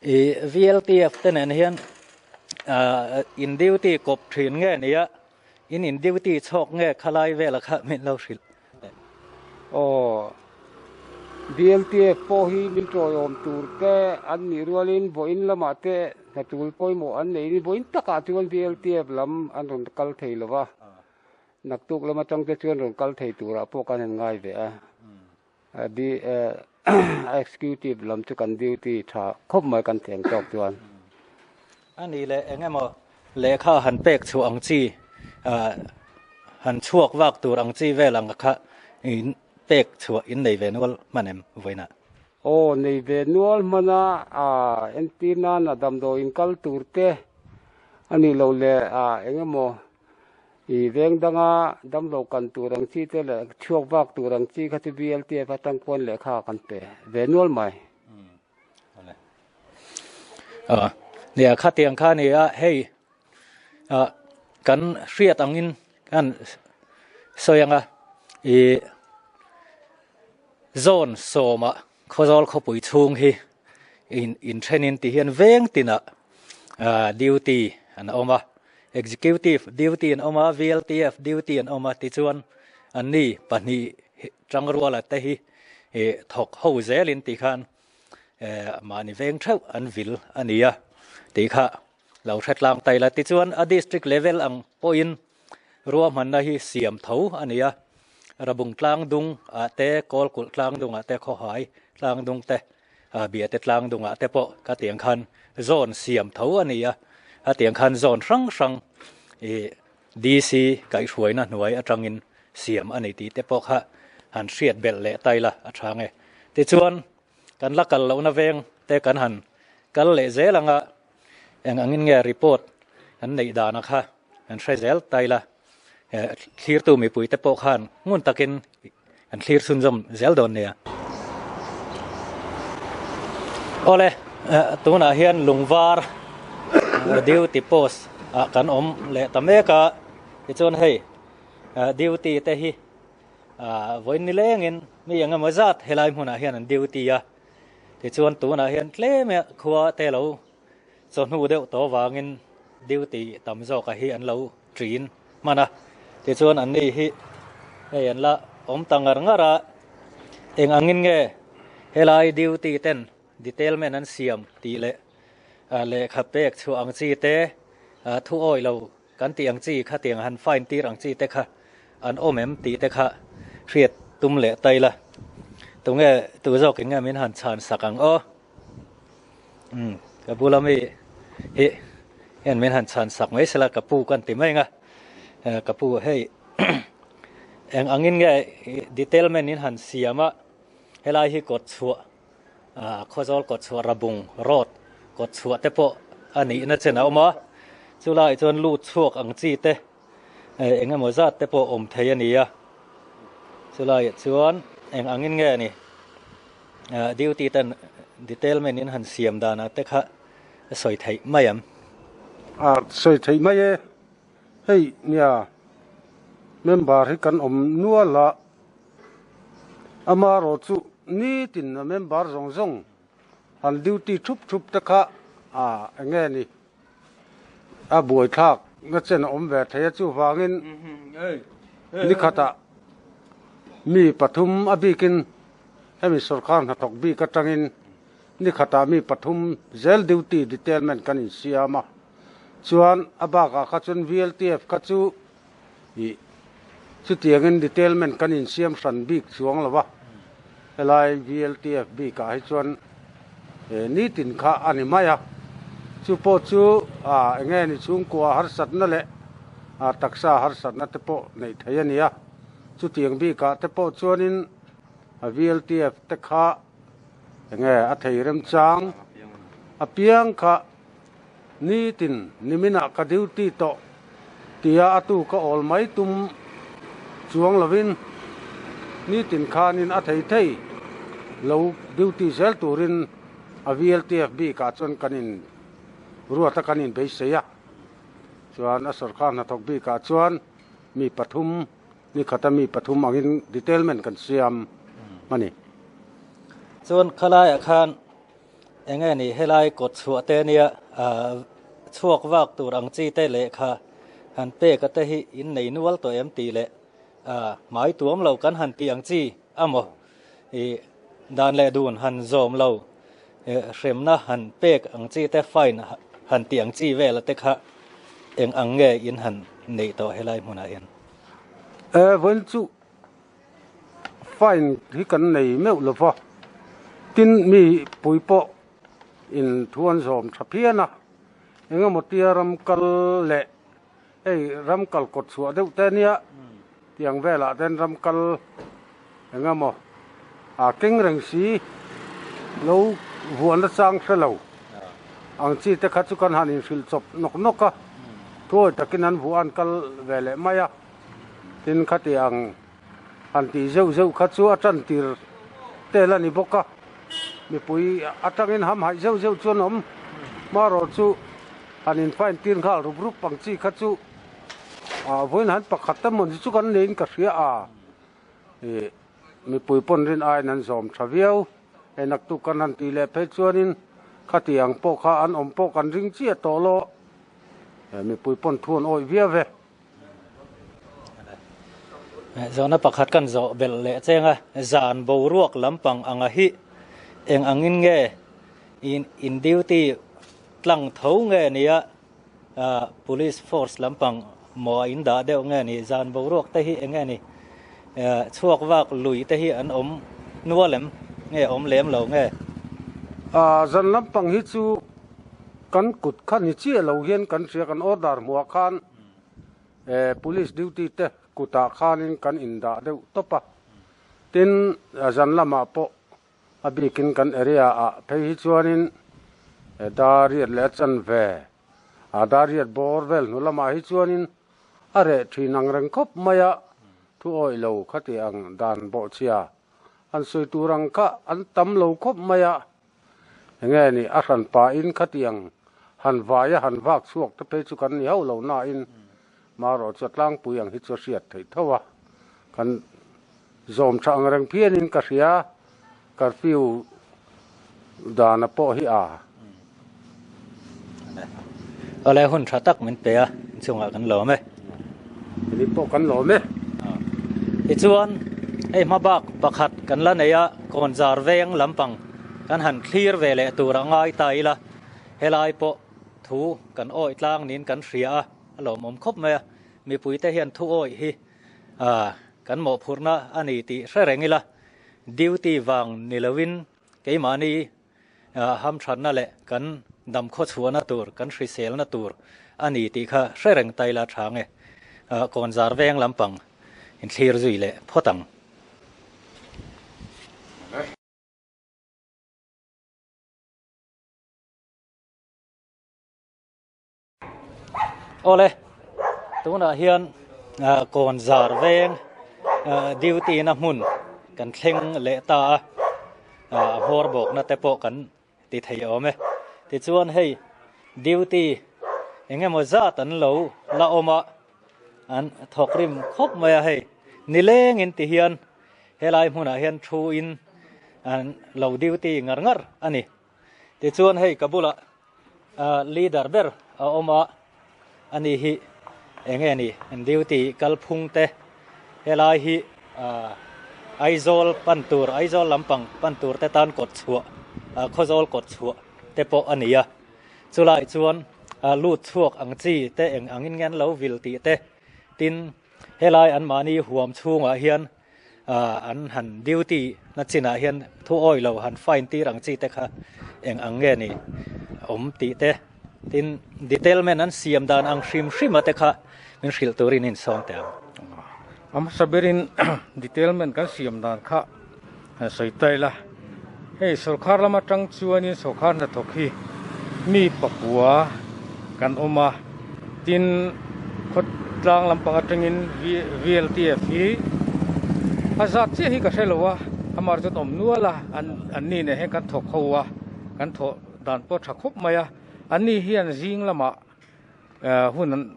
I VLTF te nen hian in duty kawp thin nge nia in in duty chhawk nge khalai vela kha min lo hrilh. Aw VLTF pawh hi min tawiawm tur te an nih rualin vawiin lamah te hna tul pawimawh an nei in vawiin takah chuan VLTF lam an rawn kal thei lova naktuk lam atang te chuan rawn kal thei turah pawh kan han ngai ve a. Executive lam chu kan duty tha khawp mai kan thleng tawk chuan. A nih leh eng emaw lehkha han pek chhuah ang chi han chhuak vak tur ang chi vel ang kha in pek chhuah in nei ve nual hman em vawiinah? Aw nei ve nual hman a, entir nana damdawi in kal tur te a nih loh leh eng emaw I veng danga damlo kan tur ang chi te leh chhuak vak tur ang chi kha chu BLTF atang pawn lehkha kan pe ve nual mai. Nia khatiang kha ni a hei kan hriat angin kan sawi anga i zone sawma Khawzawl khawpui chhung hi in inthenin ti hian veng tinah duty an awm a, executive duty an awm a, VLTF duty an awm a tichuan anni pahnih tangruala te hi thawk ho zelin ti khan mahni veng theuh an vil a ni a tih kha lo hre tlang ta ila. Tichuan a district level ang pawhin Ruahmanna hi siam tho a ni a, Rabung tlang dung ah te, Kawlkulh tlang dung ah te, Khawhai tlang dung te, Biate tlang dung ah te pawh ka tiang khan zone siam tho a ni a, a tiang khan zone hrang hrang i DC kaihhruaina hnuai atangin siam a ni tih te pawh kha han hriat belh leh ta ila a tha nge. Tichuan kan la kal lohna veng te kan han kal leh zel anga eng angin nge report an neih dana kha an hre zel ta ila, thlirtu mipuite pawh khan ngun takin an thlir chhunzawm zel dawn nia. Awle, tunah hian lungvar duty post ah kan awm leh ta mek a, tichuan hei duty te hi vawiin ni lengin mi eng emaw zat helai hmunah hian an duty a, tichuan tunah hian tlem khua te lo Chawhnu deuh tawh vangin duty tam zawka hi an lo ṭin hman a. Tichuan anni hi hei an la awm ta ngar ngar a, eng angin nge helai duty ten detailment an siam tih leh lehkha pek chhuah ang chi te thu awi lo kan tih ang chi kha tiang han fine tir ang chi te kha an awm em tih te kha hriat tum leh ta ila. Tunge tu zawkin nge min han chhan sak ang aw. Umm ka bula mi hi hian min han chhan sak mai sela ka pu kan ti mai ang a, ka pu hei eng angin nge detailment in han siam a, helai hi kawt chhuah ah Khawzawl kawt chhuah Rabung road kawt chhuah te pawh a nihna chen a awm a, chulaiah chuan lut chhuak ang chi te eng emaw zat te pawh awm thei a ni a, chulaiah chuan eng angin nge ni. Duty ten detailment in han siam danah te kha sawi theih mai ang. A sawi theih mai e. Hei nia member hi kan awm nual a, amaherawh chu nitin a member zawng zawng han duty thup thup te kha a enge ni a buaithlak na chen a awm ve thei a, chuvangin nikhatah mi pathum a bikin hemi sorkar hnathawk bik atangin nikhatah mi pathum zel duty detailment kan insiam a, chuan a bakah kha chuan VLTF kha chu ih chutiangin detailment kan insiam hran bik chuang lo va, helai VLTF bikah hi chuan nitin kha a ni mai a, chu pawh chu eng nge ni chhungkua harsatna leh taksa harsatna te pawh neih theih a ni a, chutiang bikah te pawh chuanin VLTF te kha eng nge a thei remchang apiang kha. Nitin niminah ka duty tawh tia a tu ka awl mai tum chuang lovin nitin khanin a thei thei lo duty zel turin a VLTF bikah chuan kan in ruat a kan in beisei a. Chuan a sorkar hnathawk bikah chuan mi pathum ni khata mi pathum angin detailment kan siam a ni. Chuan khalaiah khan Enge ni helai kawt chhuah te nia chhuak vak tur ang chi te lehkha han pek a te hi in nei nual tawh em tih leh hmai tuam lo kan han tih ang chi a maw i dan leh dun han zawm lo hremna han pek ang chi te fine han tih ang chi vel a te kha eng ang nge in han neih tawh helai hmunah hian. E vawiin chu Fine hi kan nei meuh lo va, tin mi pui pawh in thu an zawm tha phian a, engemaw tia ram kal leh hei ram kal kawt chhuah deuh te ania tiang velah ten ram kal engemaw a keng reng si lo vuahna chang hre lo ang chi te kha chu kan han inhrilh chawp nawk nawk a, thuawi takin an vuah an kal ve leh mai a. Tin khati ang han tih zeuh zeuh kha chu a tan tir tel a ni bawk a, mipui atangin hamhaih zeuh zeuh chu an awm. Hmarawh chu han in fine tir nghal rup rup ang chi kha chu vawiin han pakhat emaw ni chu kan neiin ka hria a, ih mipui pawn rin aiin an zawm tha viau. Hei naktuk kan han tih leh phei chuanin khati ang pawh kha an awm pawh kan ring chiah tawh lo, mipui pawn thu an awih viau ve. Zawhna pakhat kan zawh belh leh cheng a, zan boruak lampang anga hi eng angin nge in duty tlang tho nge nia police force lampang maw a in dah deuh nge ni, zan boruak te hi eng nge ni, chhuak vak lui te hi an awm nual em nge awm lem lo nge? Zan lampang hi chu kan kut kha ni chiah lo hian kan hria, kan order hmuah khan Police duty te kutah khanin kan indah deuh tawp a, tin zan lamah pawh a bikin kan area ah phei hi chuanin Dariat leh a chanve a Dariat bawr vel hnu lamah hi chuanin a reh thin ang reng khawp mai a, thu awih lo khati ang dan bawhchhia an sawi tur ang kha an tam lo khawp mai a. Enge ni a hran pahin khatiang han vai a han vak chhuak te phei chu kan ni hauh lo nain marawh chu a tlangpui ang hi chu a hriat theih tho a, kan zawm tha ang reng phianin ka hria, curfew dana pawh hi a. Awle hun tha tak min pe a, inchungah kan lawm e. Keini pawh kan lawm e. Tichuan, hei hmabak pakhat kan la nei a, Kawnzar veng lampang kan han thlir ve leh tur a ngai ta ila, helai pawh thu kan awih tlang niin kan hria a, a lawmawm khawp mai a, mipuite hian thu awih hi kan mawhphurhna a ni tih hre reng ila, duty vang ni loin keimahni hamthatna leh kan dam khawchhuahna tur, kan hriselna tur a ni tih kha hre reng ta ila tha nge, Kawnzar veng lampang inthlir zui leh phawt ang. Awle, tunah hian Kawnzar veng duty na hmun kan thleng leh ta a, a hmawr bawkna te pawh kan ti thei awm e. Tichuan hei duty eng emaw zat an lo la awm a, an thawk rim khawp mai a hei. Nilengin ti hian helai hmunah hian thu in an lo duty ngar ngar a ni. Tichuan hei ka bulah leader ber a awm a, ani hi eng nge ni duty kalphung te helai hi Aizawl pan tur Aizawl lampang pan tur te tan kawt chhuah Khawzawl kawt chhuah te pawh a ni a, chulai chuan lut chhuak ang chi te eng angin nge an lo vil tih te tin helai anmahni huam chhungah hian an han duty na chinah hian thu awi lo han fine tir ang chi te kha eng ang nge ni awm tih te tin detailment an siam dan ang hrim hrim a te kha min hrilh turin in sawm teh ang. A hmasa berin detailment kan siam dan kha han sawi ta ila, hei sorkar lam atang chuanin sorkar hnathawk hi mi pakua kan awm a, Tin, khawtlang lampang atangin VLTF hi a zat chiah hi ka hre lo a, amah chuan awm nual a, an ni nen hian kan thawk ho a, kan thawh dan pawh tha khawp mai a, an ni hian zing lamah hun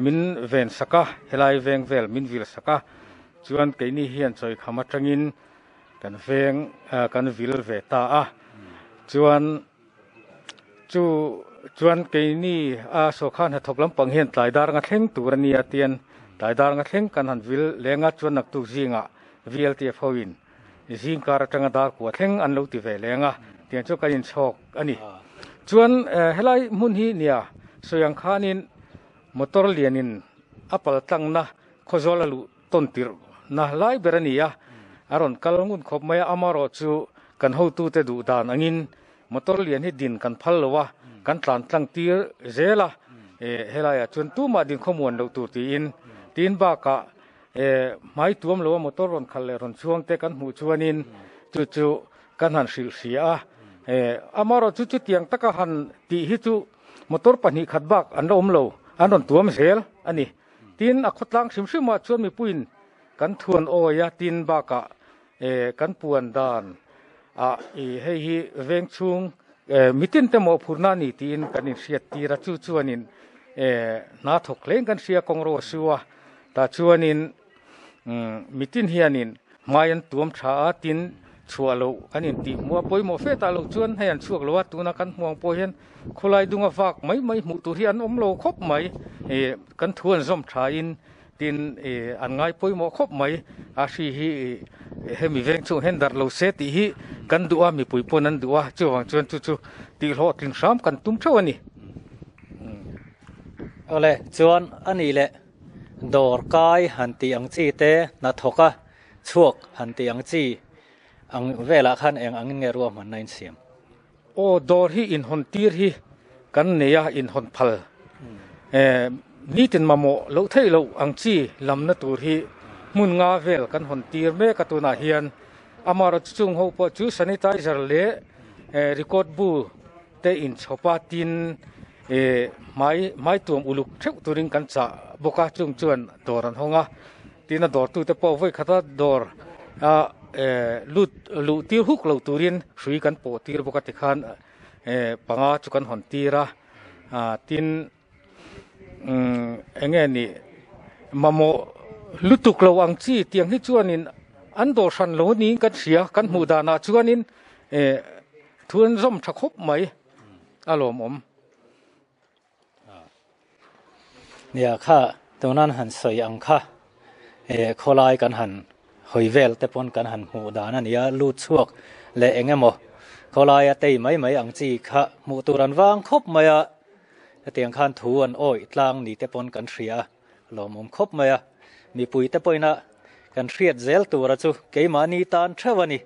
min ven sak a, helai veng vel min vil sak a, chuan keini hian chawikham atangin kan veng kan vil ve ta a, chuan. Chu chuan keini a sawkha hnathawk lampang hian tlai dar anga thleng tur a nia tian tlai dar anga thleng kan han vil leng a, chuan naktuk zingah VLTF hoin zing kar atanga dar kua thleng an lo ti ve leng a, tiang chu kan inchhawk a ni. Chuan helai hmun hi nia sawi ang khanin motor lianin a pal tlangna khawzawl a luh tawn tirh na lai ber a ni a, a rawn kal ngun khawp mai a, amarawh chu kan hotute duh dan angin motor lian hi din kan phal lo a, kan tlan tlang tir zel a, helaiah chuan tumah din khawmuan loh tur tiin, tin bakah hmai tuam lo a motor rawn khalh leh rawn chhuang te kan hmuh chuanin chu chu kan han hrilh hria a, amarawh chu chutiang taka han tih hi chu motor pahnih khat bak an la awm lo, an rawn tuam zel a ni. Tin, a khawtlang hrim hrimah chuan mipuiin kan thuan awi a, tin bakah kan puan dan ah hei hi veng chhung mitin te mawhphurhna a ni tiin kan inhriat tir a, chu chuanin hna thawk hlein kan hria kawng ro a su a, tah chuanin mitin hianin hmai an tuam tha a, tin chhuah loh kan intih hmuh a, pawimawh fe tah loh chuan hei an chhuak lo a, tuna kan hmuh ang pawh hian Khawlai dunga vak mai mai hmuh tur hi an awm lo khawp mai. Kan thu an zawm thain tin an ngai pawimawh khawp mai. A hri hi hemi veng chhung hian darh lo se tih hi kan duh a, mipui pawn an duh a, chuvang chuan chu chu tih hlawhtling hram kan tum theuh a ni. Awle, chuan a nih leh dawr kai han tih ang chi te, hnathawka chhuak han tih ang chi ang velah khan eng angin nge ruahmanna insiam? Aw dawr hi inhawn tir hi kan nei a, inhawn phal nitin mamawh loh theih loh ang chi lamna tur hi hmun nga vel kan hawn tir mek a tunah hian amaherawhchu chung ho pawh chu sanitizer leh record bu te inchhawp a tin hmai hmai tuam uluk theuh turin kan chah bawk a chung chuan dawr an hawng a. Tin a dawrtute pawh vawi khata dawr a lut luh tir huk lo turin hrui kan pawh tir bawk a tikhan panga chu kan hawn tir a tin eng nge ni mamawh lutuk lo ang chi tiang hi chuanin an dawr hran lo niin kan hria kan hmuh danah chuanin thu an zawm tha khawp mai a lawmawm. Nia kha. Tunan han sawi ang kha khawlai kan han hawi vel te pawn kan han hmuh dan a ni a, lut chhuak leh eng emaw khawlaia tei mai mai ang chi kha hmuh tur an vang khawp mai a, hetiang khan thu an awih tlang ni te pawn kan hria a, lawmawm khawp mai a, mipui te pawhin a kan hriat zel tura chu keimahni tan theuh a ni,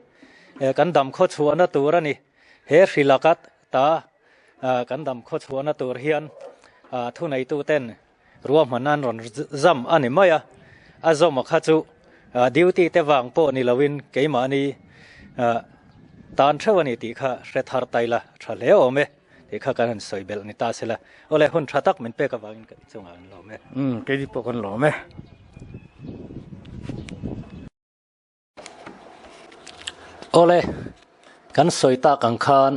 kan dam khaw chhuahna tur a ni, he hrilaka ta kan dam khaw chhuahna tur hian thuneituten Ruahman an rawn zam a ni mai a, a zawma kha chu duty te vang pawh ni loin keimahni tan theuh a ni tih kha hre thar tai la tha hle awm e tih kha kan han sawi belh ni ta sela. Awle hun tha tak min pek avangin ka chungah an lawm e. Umm keini pawh kan lawm e. Awle, kan sawi tak ang khan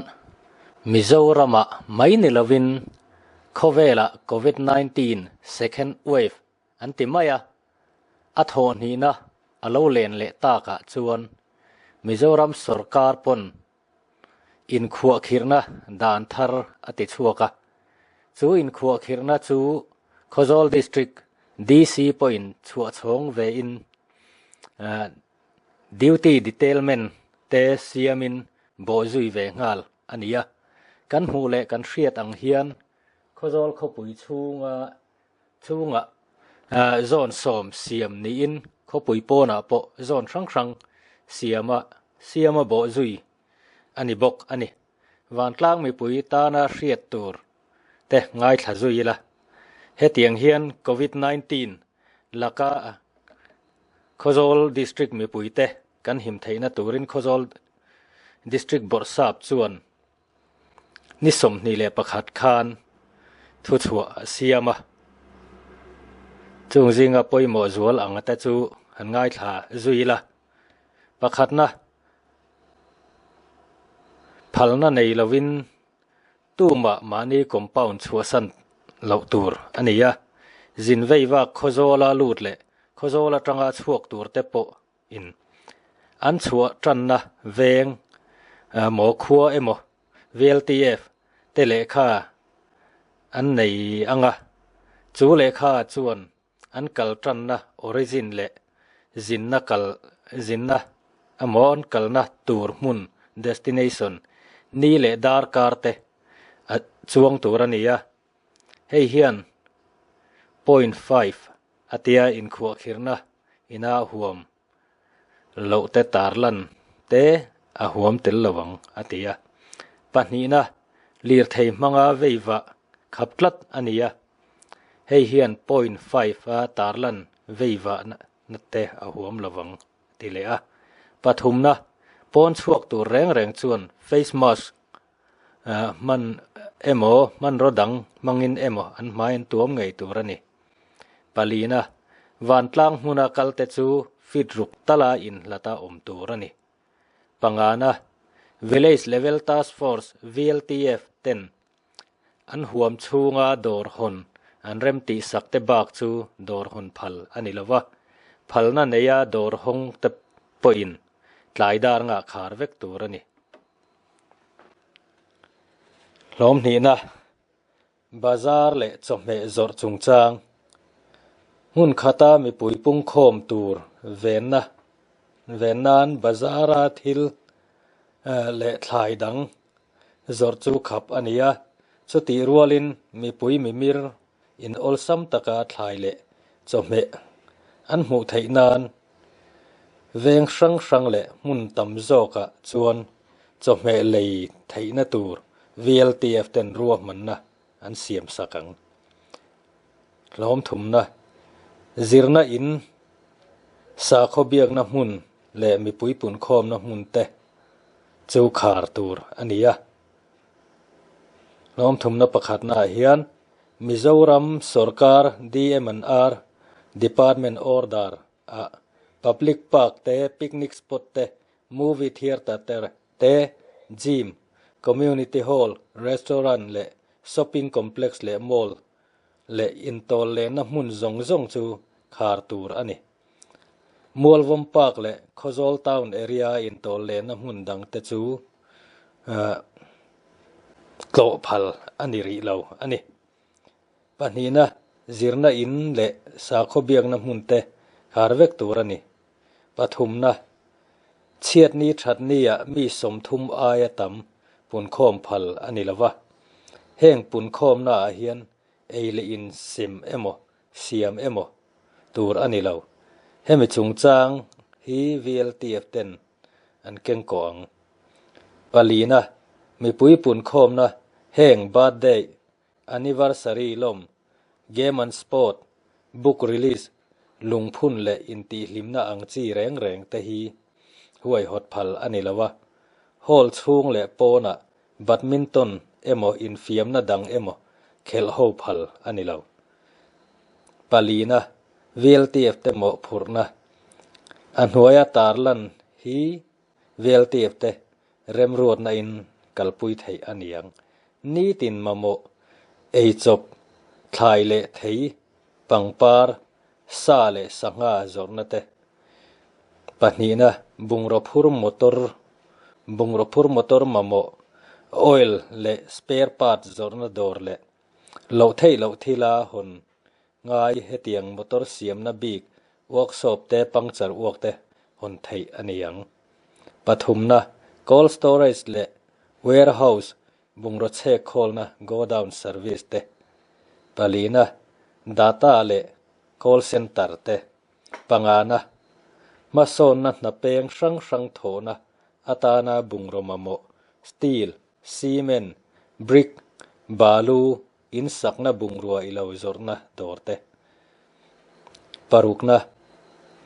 Mizoramah mai ni lovin khawvelah Covid 19 second wave an ti mai a, a thawhhnihna a lo len leh takah chuan Mizoram sawrkar pawn inkhuahkhirhna dan thar a ti chhuak a, chu inkhuahkhirhna chu Khawzawl District DC pawhin chhuahchhawng vein Duty detailment te siamin bawhzui ve nghal a ni a, kan hmuh leh kan hriat ang hian Khawzawl khawpui chhunga chhungah zone sawm siam niin khawpui pawnah pawh zone hrang hrang siama siama bawhzui a ni bawk a ni. Vantlang mipui tana hriat tur te ngaithla zui ila. Hetiang hian Covid 19 laka Khawzawl District mipuite kan him theihna turin Khawzawl District Bawrhsap chuan ni 21 khan thuchhuah a siam a. Chung zinga pawimawh zual ang te chu han ngaithla zui ila. Pakhatna, phalna nei lovin Tumah mahni compound chhuahsan loh tur a ni a, zin vei vak Khawzawla lut leh Khawzawl atanga chhuak tur te pawh in an chhuah tanna veng maw khua emaw VLTF te lehkha an nei ang a, chu lehkha chuan an kal tanna origin leh zinna kal zinna emaw an kalna tur hmun destination ni leh darkar te a chuang tur a ni a, hei hian point five a tia inkhuahkhirhna ina huam loh te tarlan te a huam tel lo ang a ti a. Pahnihna, lirthei hmanga veivah khap tlat a ni a, hei hian point five a tarlan veivah na te a huam lo ang a ti leh a. Pathumna, pawn chhuak tur reng reng chuan face mask hman emaw hmanraw dang hmangin emaw an hmai an tuam ngei tur a ni. Palina, vantlang hmuna kalte chu feet ruk tala inhlata awm tur a ni. Pangana, Village Level Task Force, VLTF, ten an huam chhunga dawr hawn an remtih sak te bak chu dawr hawn phal a ni lova, phalna neia dawr hawng te pawhin tlai dar ngah khar vek tur a ni. Hlawm hnihna, Bazar leh chawhmeh zawrh chungchang, hmun khata mipui pungkhawm tur venna ven nan bazara thil leh thlai dang zawrh chu khap a ni a, chutih rualin mipui mimir in awlsam taka thlai leh chawhmeh an hmuh theih nan veng hrang hrang leh hmun tam zawkah chuan chawhmeh lei theihna tur VLTF ten ruahmanna an siam sak ang. Hlawm thumna, zirna in, sakhaw biakna hmun leh mipui punkhawmna hmun te chu khar tur a ni a. Hlawm thumna pakhatnaah hian Mizoram sorkar DMNR Department Order ah Public Park te, Picnic Spot te, Movie Theatre te, Gym, Community Hall, Restaurant leh Shopping Complex leh Mall leh intawl lehna hmun zawng zawng chu khar tur a ni. Mualvawm Park leh Khawzawl Town area intawl lehna hmun dangte chu tlawh phal a ni rih lo a ni. Pahnihna, Zirna in leh sakhaw biakna hmun te khar vek tur a ni. Pathumna, Chhiatni thatnia mi 30 aia tam punkhawm phal a ni lova. Heng punkhawmnaah hian ei leh in sem emaw, siam emaw tur a ni lo. Hemi chungchang hi VLTF ten an keng kawh ang. Palina, Mipui punkhawmna heng birthday, anniversary lawm, game and sport, book release, lungphun leh intihhlimna ang chi reng reng te hi huaihawt phal a ni lo a. Hall chhung leh pawnah badminton emaw infiamna dang emaw khelh ho phal a ni lo. Palina, VLTF te mawhphurhna a hnuaia tarlan hi VLTF te remruatna in kalpui theih a ni ang. Nitin mamawh, eichawp, thlai leh thei, pangpar, sa leh sangha zawrhna te. Pahnihna, bungraw phur motor, bungraw phur motor mamawh, oil leh spare parts zawrhna dawr leh loh theih loh thila hawn ngai hetiang motor siamna bik workshop te puncture uak te hawn theih a ni ang. Pathumna, cold storage leh warehouse bungraw chhek khawlna godown service te. Palina, data leh call centre te. Pangana, hmasawnna hna peng hrang hrang thawhna atana bungraw mamawh, steel, cement, brick, balu, in sakna bungrua i lo zawrhna dawr te. Parukna,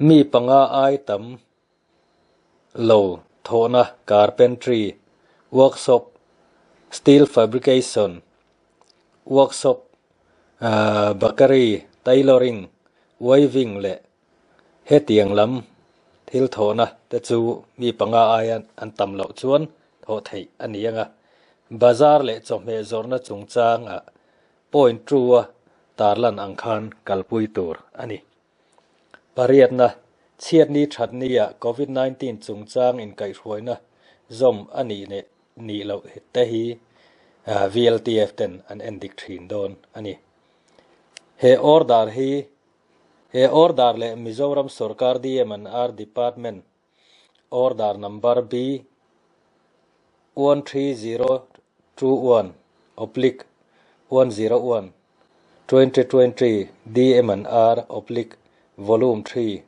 mi panga ai tam lo thawhna carpentry workshop, steel fabrication workshop, bakery, tailoring, weaving leh hetiang lam thil thawhna te chu mi panga aia an tam loh chuan thawh theih a ni ang a. Bazar leh chawhmeh zawrhna chungchangah point two-a tarlan ang khan kalpui tur a ni. Pariatna, chhiatni thatnia Covid 19 chungchang inkaihhruaina zawm a nih leh nih loh te hi VLTF ten an endik thin dawn a ni. He order hi he order leh Mizoram Sorkar DM&R Department order number B 13021 oblique 101 2020 DM&R oblique volume 3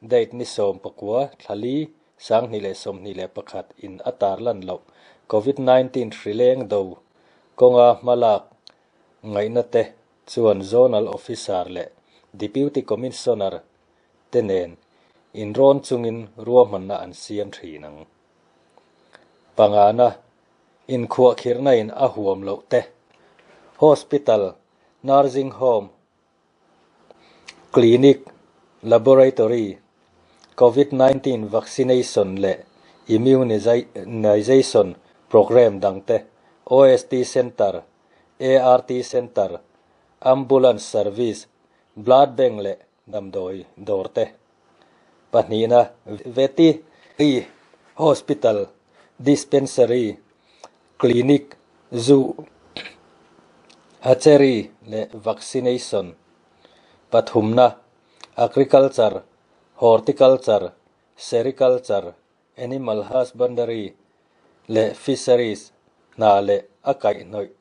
date ni 19 thlali 2021 in a tarlan loh Covid-19 hrileng do kawnga hmalak ngaihna te chuan Zonal Officer leh Deputy Commissioner te nen inrawn chungin ruahmanna an siam thin ang. Pangana, inkhuahkhirhna in a huam loh te, Hospital, Nursing Home, Clinic, Laboratory, Covid-19 vaccination leh immunization programme dang te, OST Centre, ART Centre, Ambulance Service, Blood Bank leh damdawi dawr te. Pahnihna, Veterinary Hospital, Dispensary, Clinic, Zoo, Hatchery leh Vaccination. Pathumna, Agriculture, Horticulture, Sericulture, Animal Husbandry leh Fisheries hna leh a kaihhnawih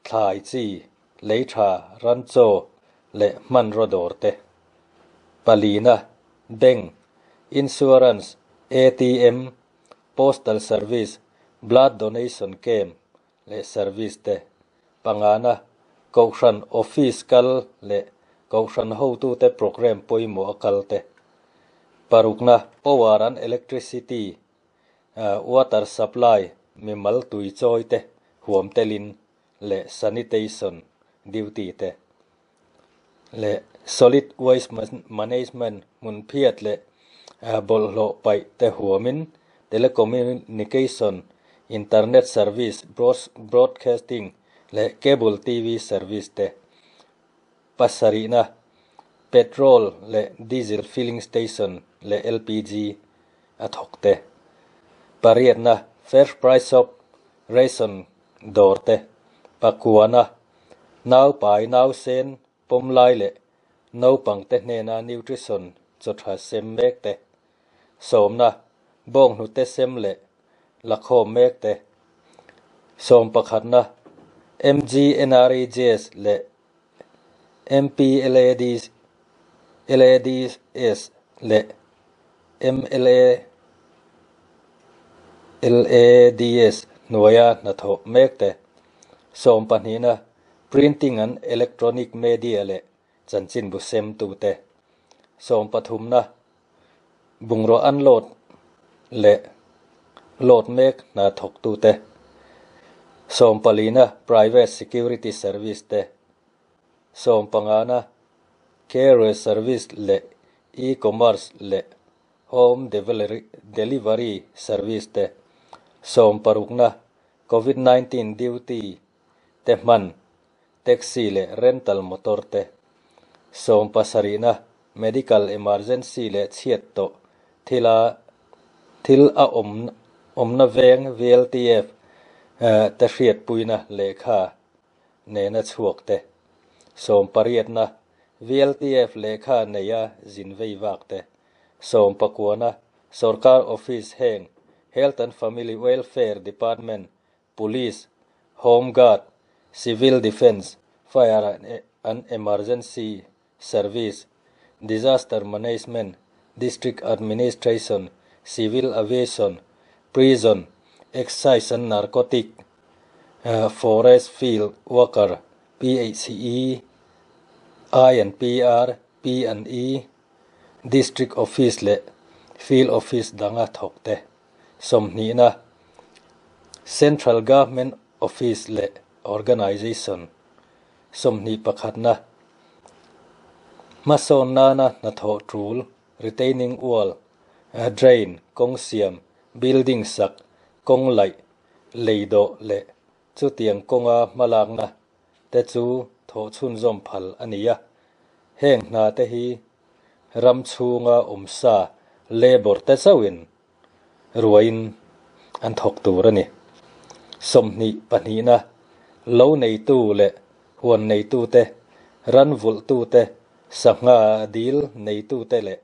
thlai chi, lei tha, ran chaw leh hmanraw dawr te. Palina, Bank, Insurance, ATM, Postal Service, Blood Donation Camp leh Service te. Pangana, Kohhran Office kal leh Kohhran hotute programme pawimawh a kal te. Parukna, Power and Electricity, Water Supply, mimal tui chawi te huam telin leh Sanitation duty te leh Solid Waste Management hmun phiat leh bawlhhlawh paih te huamin Telecommunication, Internet Service, Broadcasting leh Cable TV Service te. Pasarihna, Petrol leh Diesel Filling Station leh LPG a thawk te. Pariatna, Fair Price Shop, Ration dawr te. Pakuana, Naupai Nausen pawm lai leh naupang te hnena nutrition chaw tha sem mek te, sawmna bawnghnute sem leh lakhawm mek te, sawm pakhatna MGNREGS leh MPLADS LADS leh mla LADS hnuaia hnathawh mek te, sawm pahnihna printing and electronic media leh chanchinbu semtute, sawm pathumna bungraw unload leh load mek hna thawktute, sawm palina private security service te, sawm pangana carrier service leh e-commerce leh home delivery service te, sawm parukna covid 19 duty te hman taxi leh rental motor te, sawm pasarihna medical emergency leh chhiat tawh thila thil a awm awmna veng VLTF te hriatpuina lehkha nena chhuak te, sawm pariatna VLTF lehkha neia zin vei vak te, sawm pakuana sorkar office heng Health and Family Welfare Department, Police, Home Guard, Civil Defence, Fire and Emergency Service, Disaster Management, District Administration, Civil Aviation, Prison, Excise and Narcotic, Forest Field Worker, PHE, I and PR, P and E, District Office leh Field Office danga thawk te, sawmhnihna, Central Government Office leh Organisation, sawmhnih pakhatna, hmasawn nana hnathawh tul, retaining wall, drain, kawng siam, building sak, kawng laih, lei dawh leh chutiang kawnga hmalakna te chu thawh chhunzawm phal a ni a. Heng hna te hi ram chhunga awmsa labour te chauhin ruain an thawk tur a ni. Sawmhnih pahnihna, lo neitu leh huan neitute, ran vulhtute, sangha dil neitute leh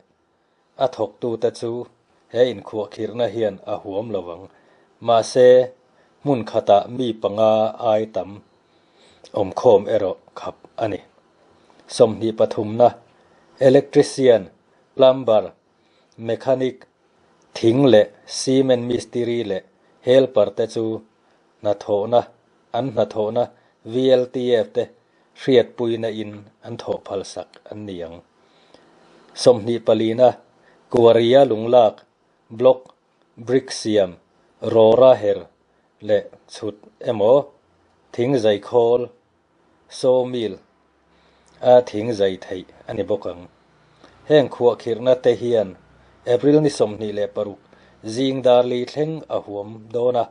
a thawktute chu he inkhuahkhirhna hian a huam lo ang. Mahse, hmun khatah mi panga ai tam awmkhawm erawh khap a ni. Sawmhnih pathumna, electrician, plumber, mechanic, thing leh cement mistiri leh helper te chu hnathawhna an hnathawhna VLTF te hriatpuina in an thawh phalsak an ni ang. Sawmhnih palina, Kuaria lunglak, block, brick siam, rawra her leh chhut emaw thing zai khawl, sawmill, a thing zai theih a ni bawk ang. Heng khuahkhirhna te hian April ni 26 zing darli thleng a huam dawn a,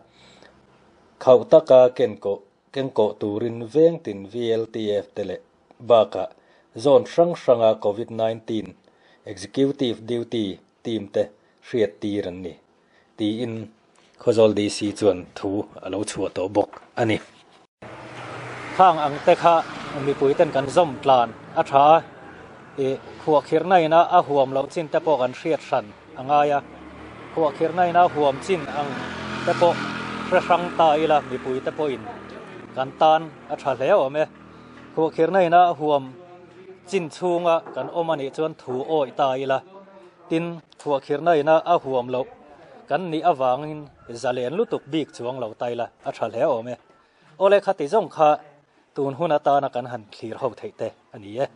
khauh taka kenkawh kengkawh turin vengtin VLTF te leh bakah zone hrang hranga Covid-19 Executive Duty team te hriat tir an ni, tiin Khawzawl DC chuan thu a lo chhuah tawh bawk a ni. Khang ang te kha mipui ten kan zawm tlan a tha a, ih khuahkhirhna ina a huam loh chin te pawh kan hriat hran a ngai a, khuahkhirhna ina huam chin ang te pawh hre hrang ta ila mipui te pawhin kan tan a tha hle awm e. Khuahkhirhna ina a huam chin chhunga kan awm a nih chuan thu awih ta ila, tin khuahkhirhna ina a huam loh kan nih avangin zalen lutuk bik chuang lo ta ila a tha hle awm e. Awle khati zawng kha tun hun atana kan han thlir ho theih te a ni e.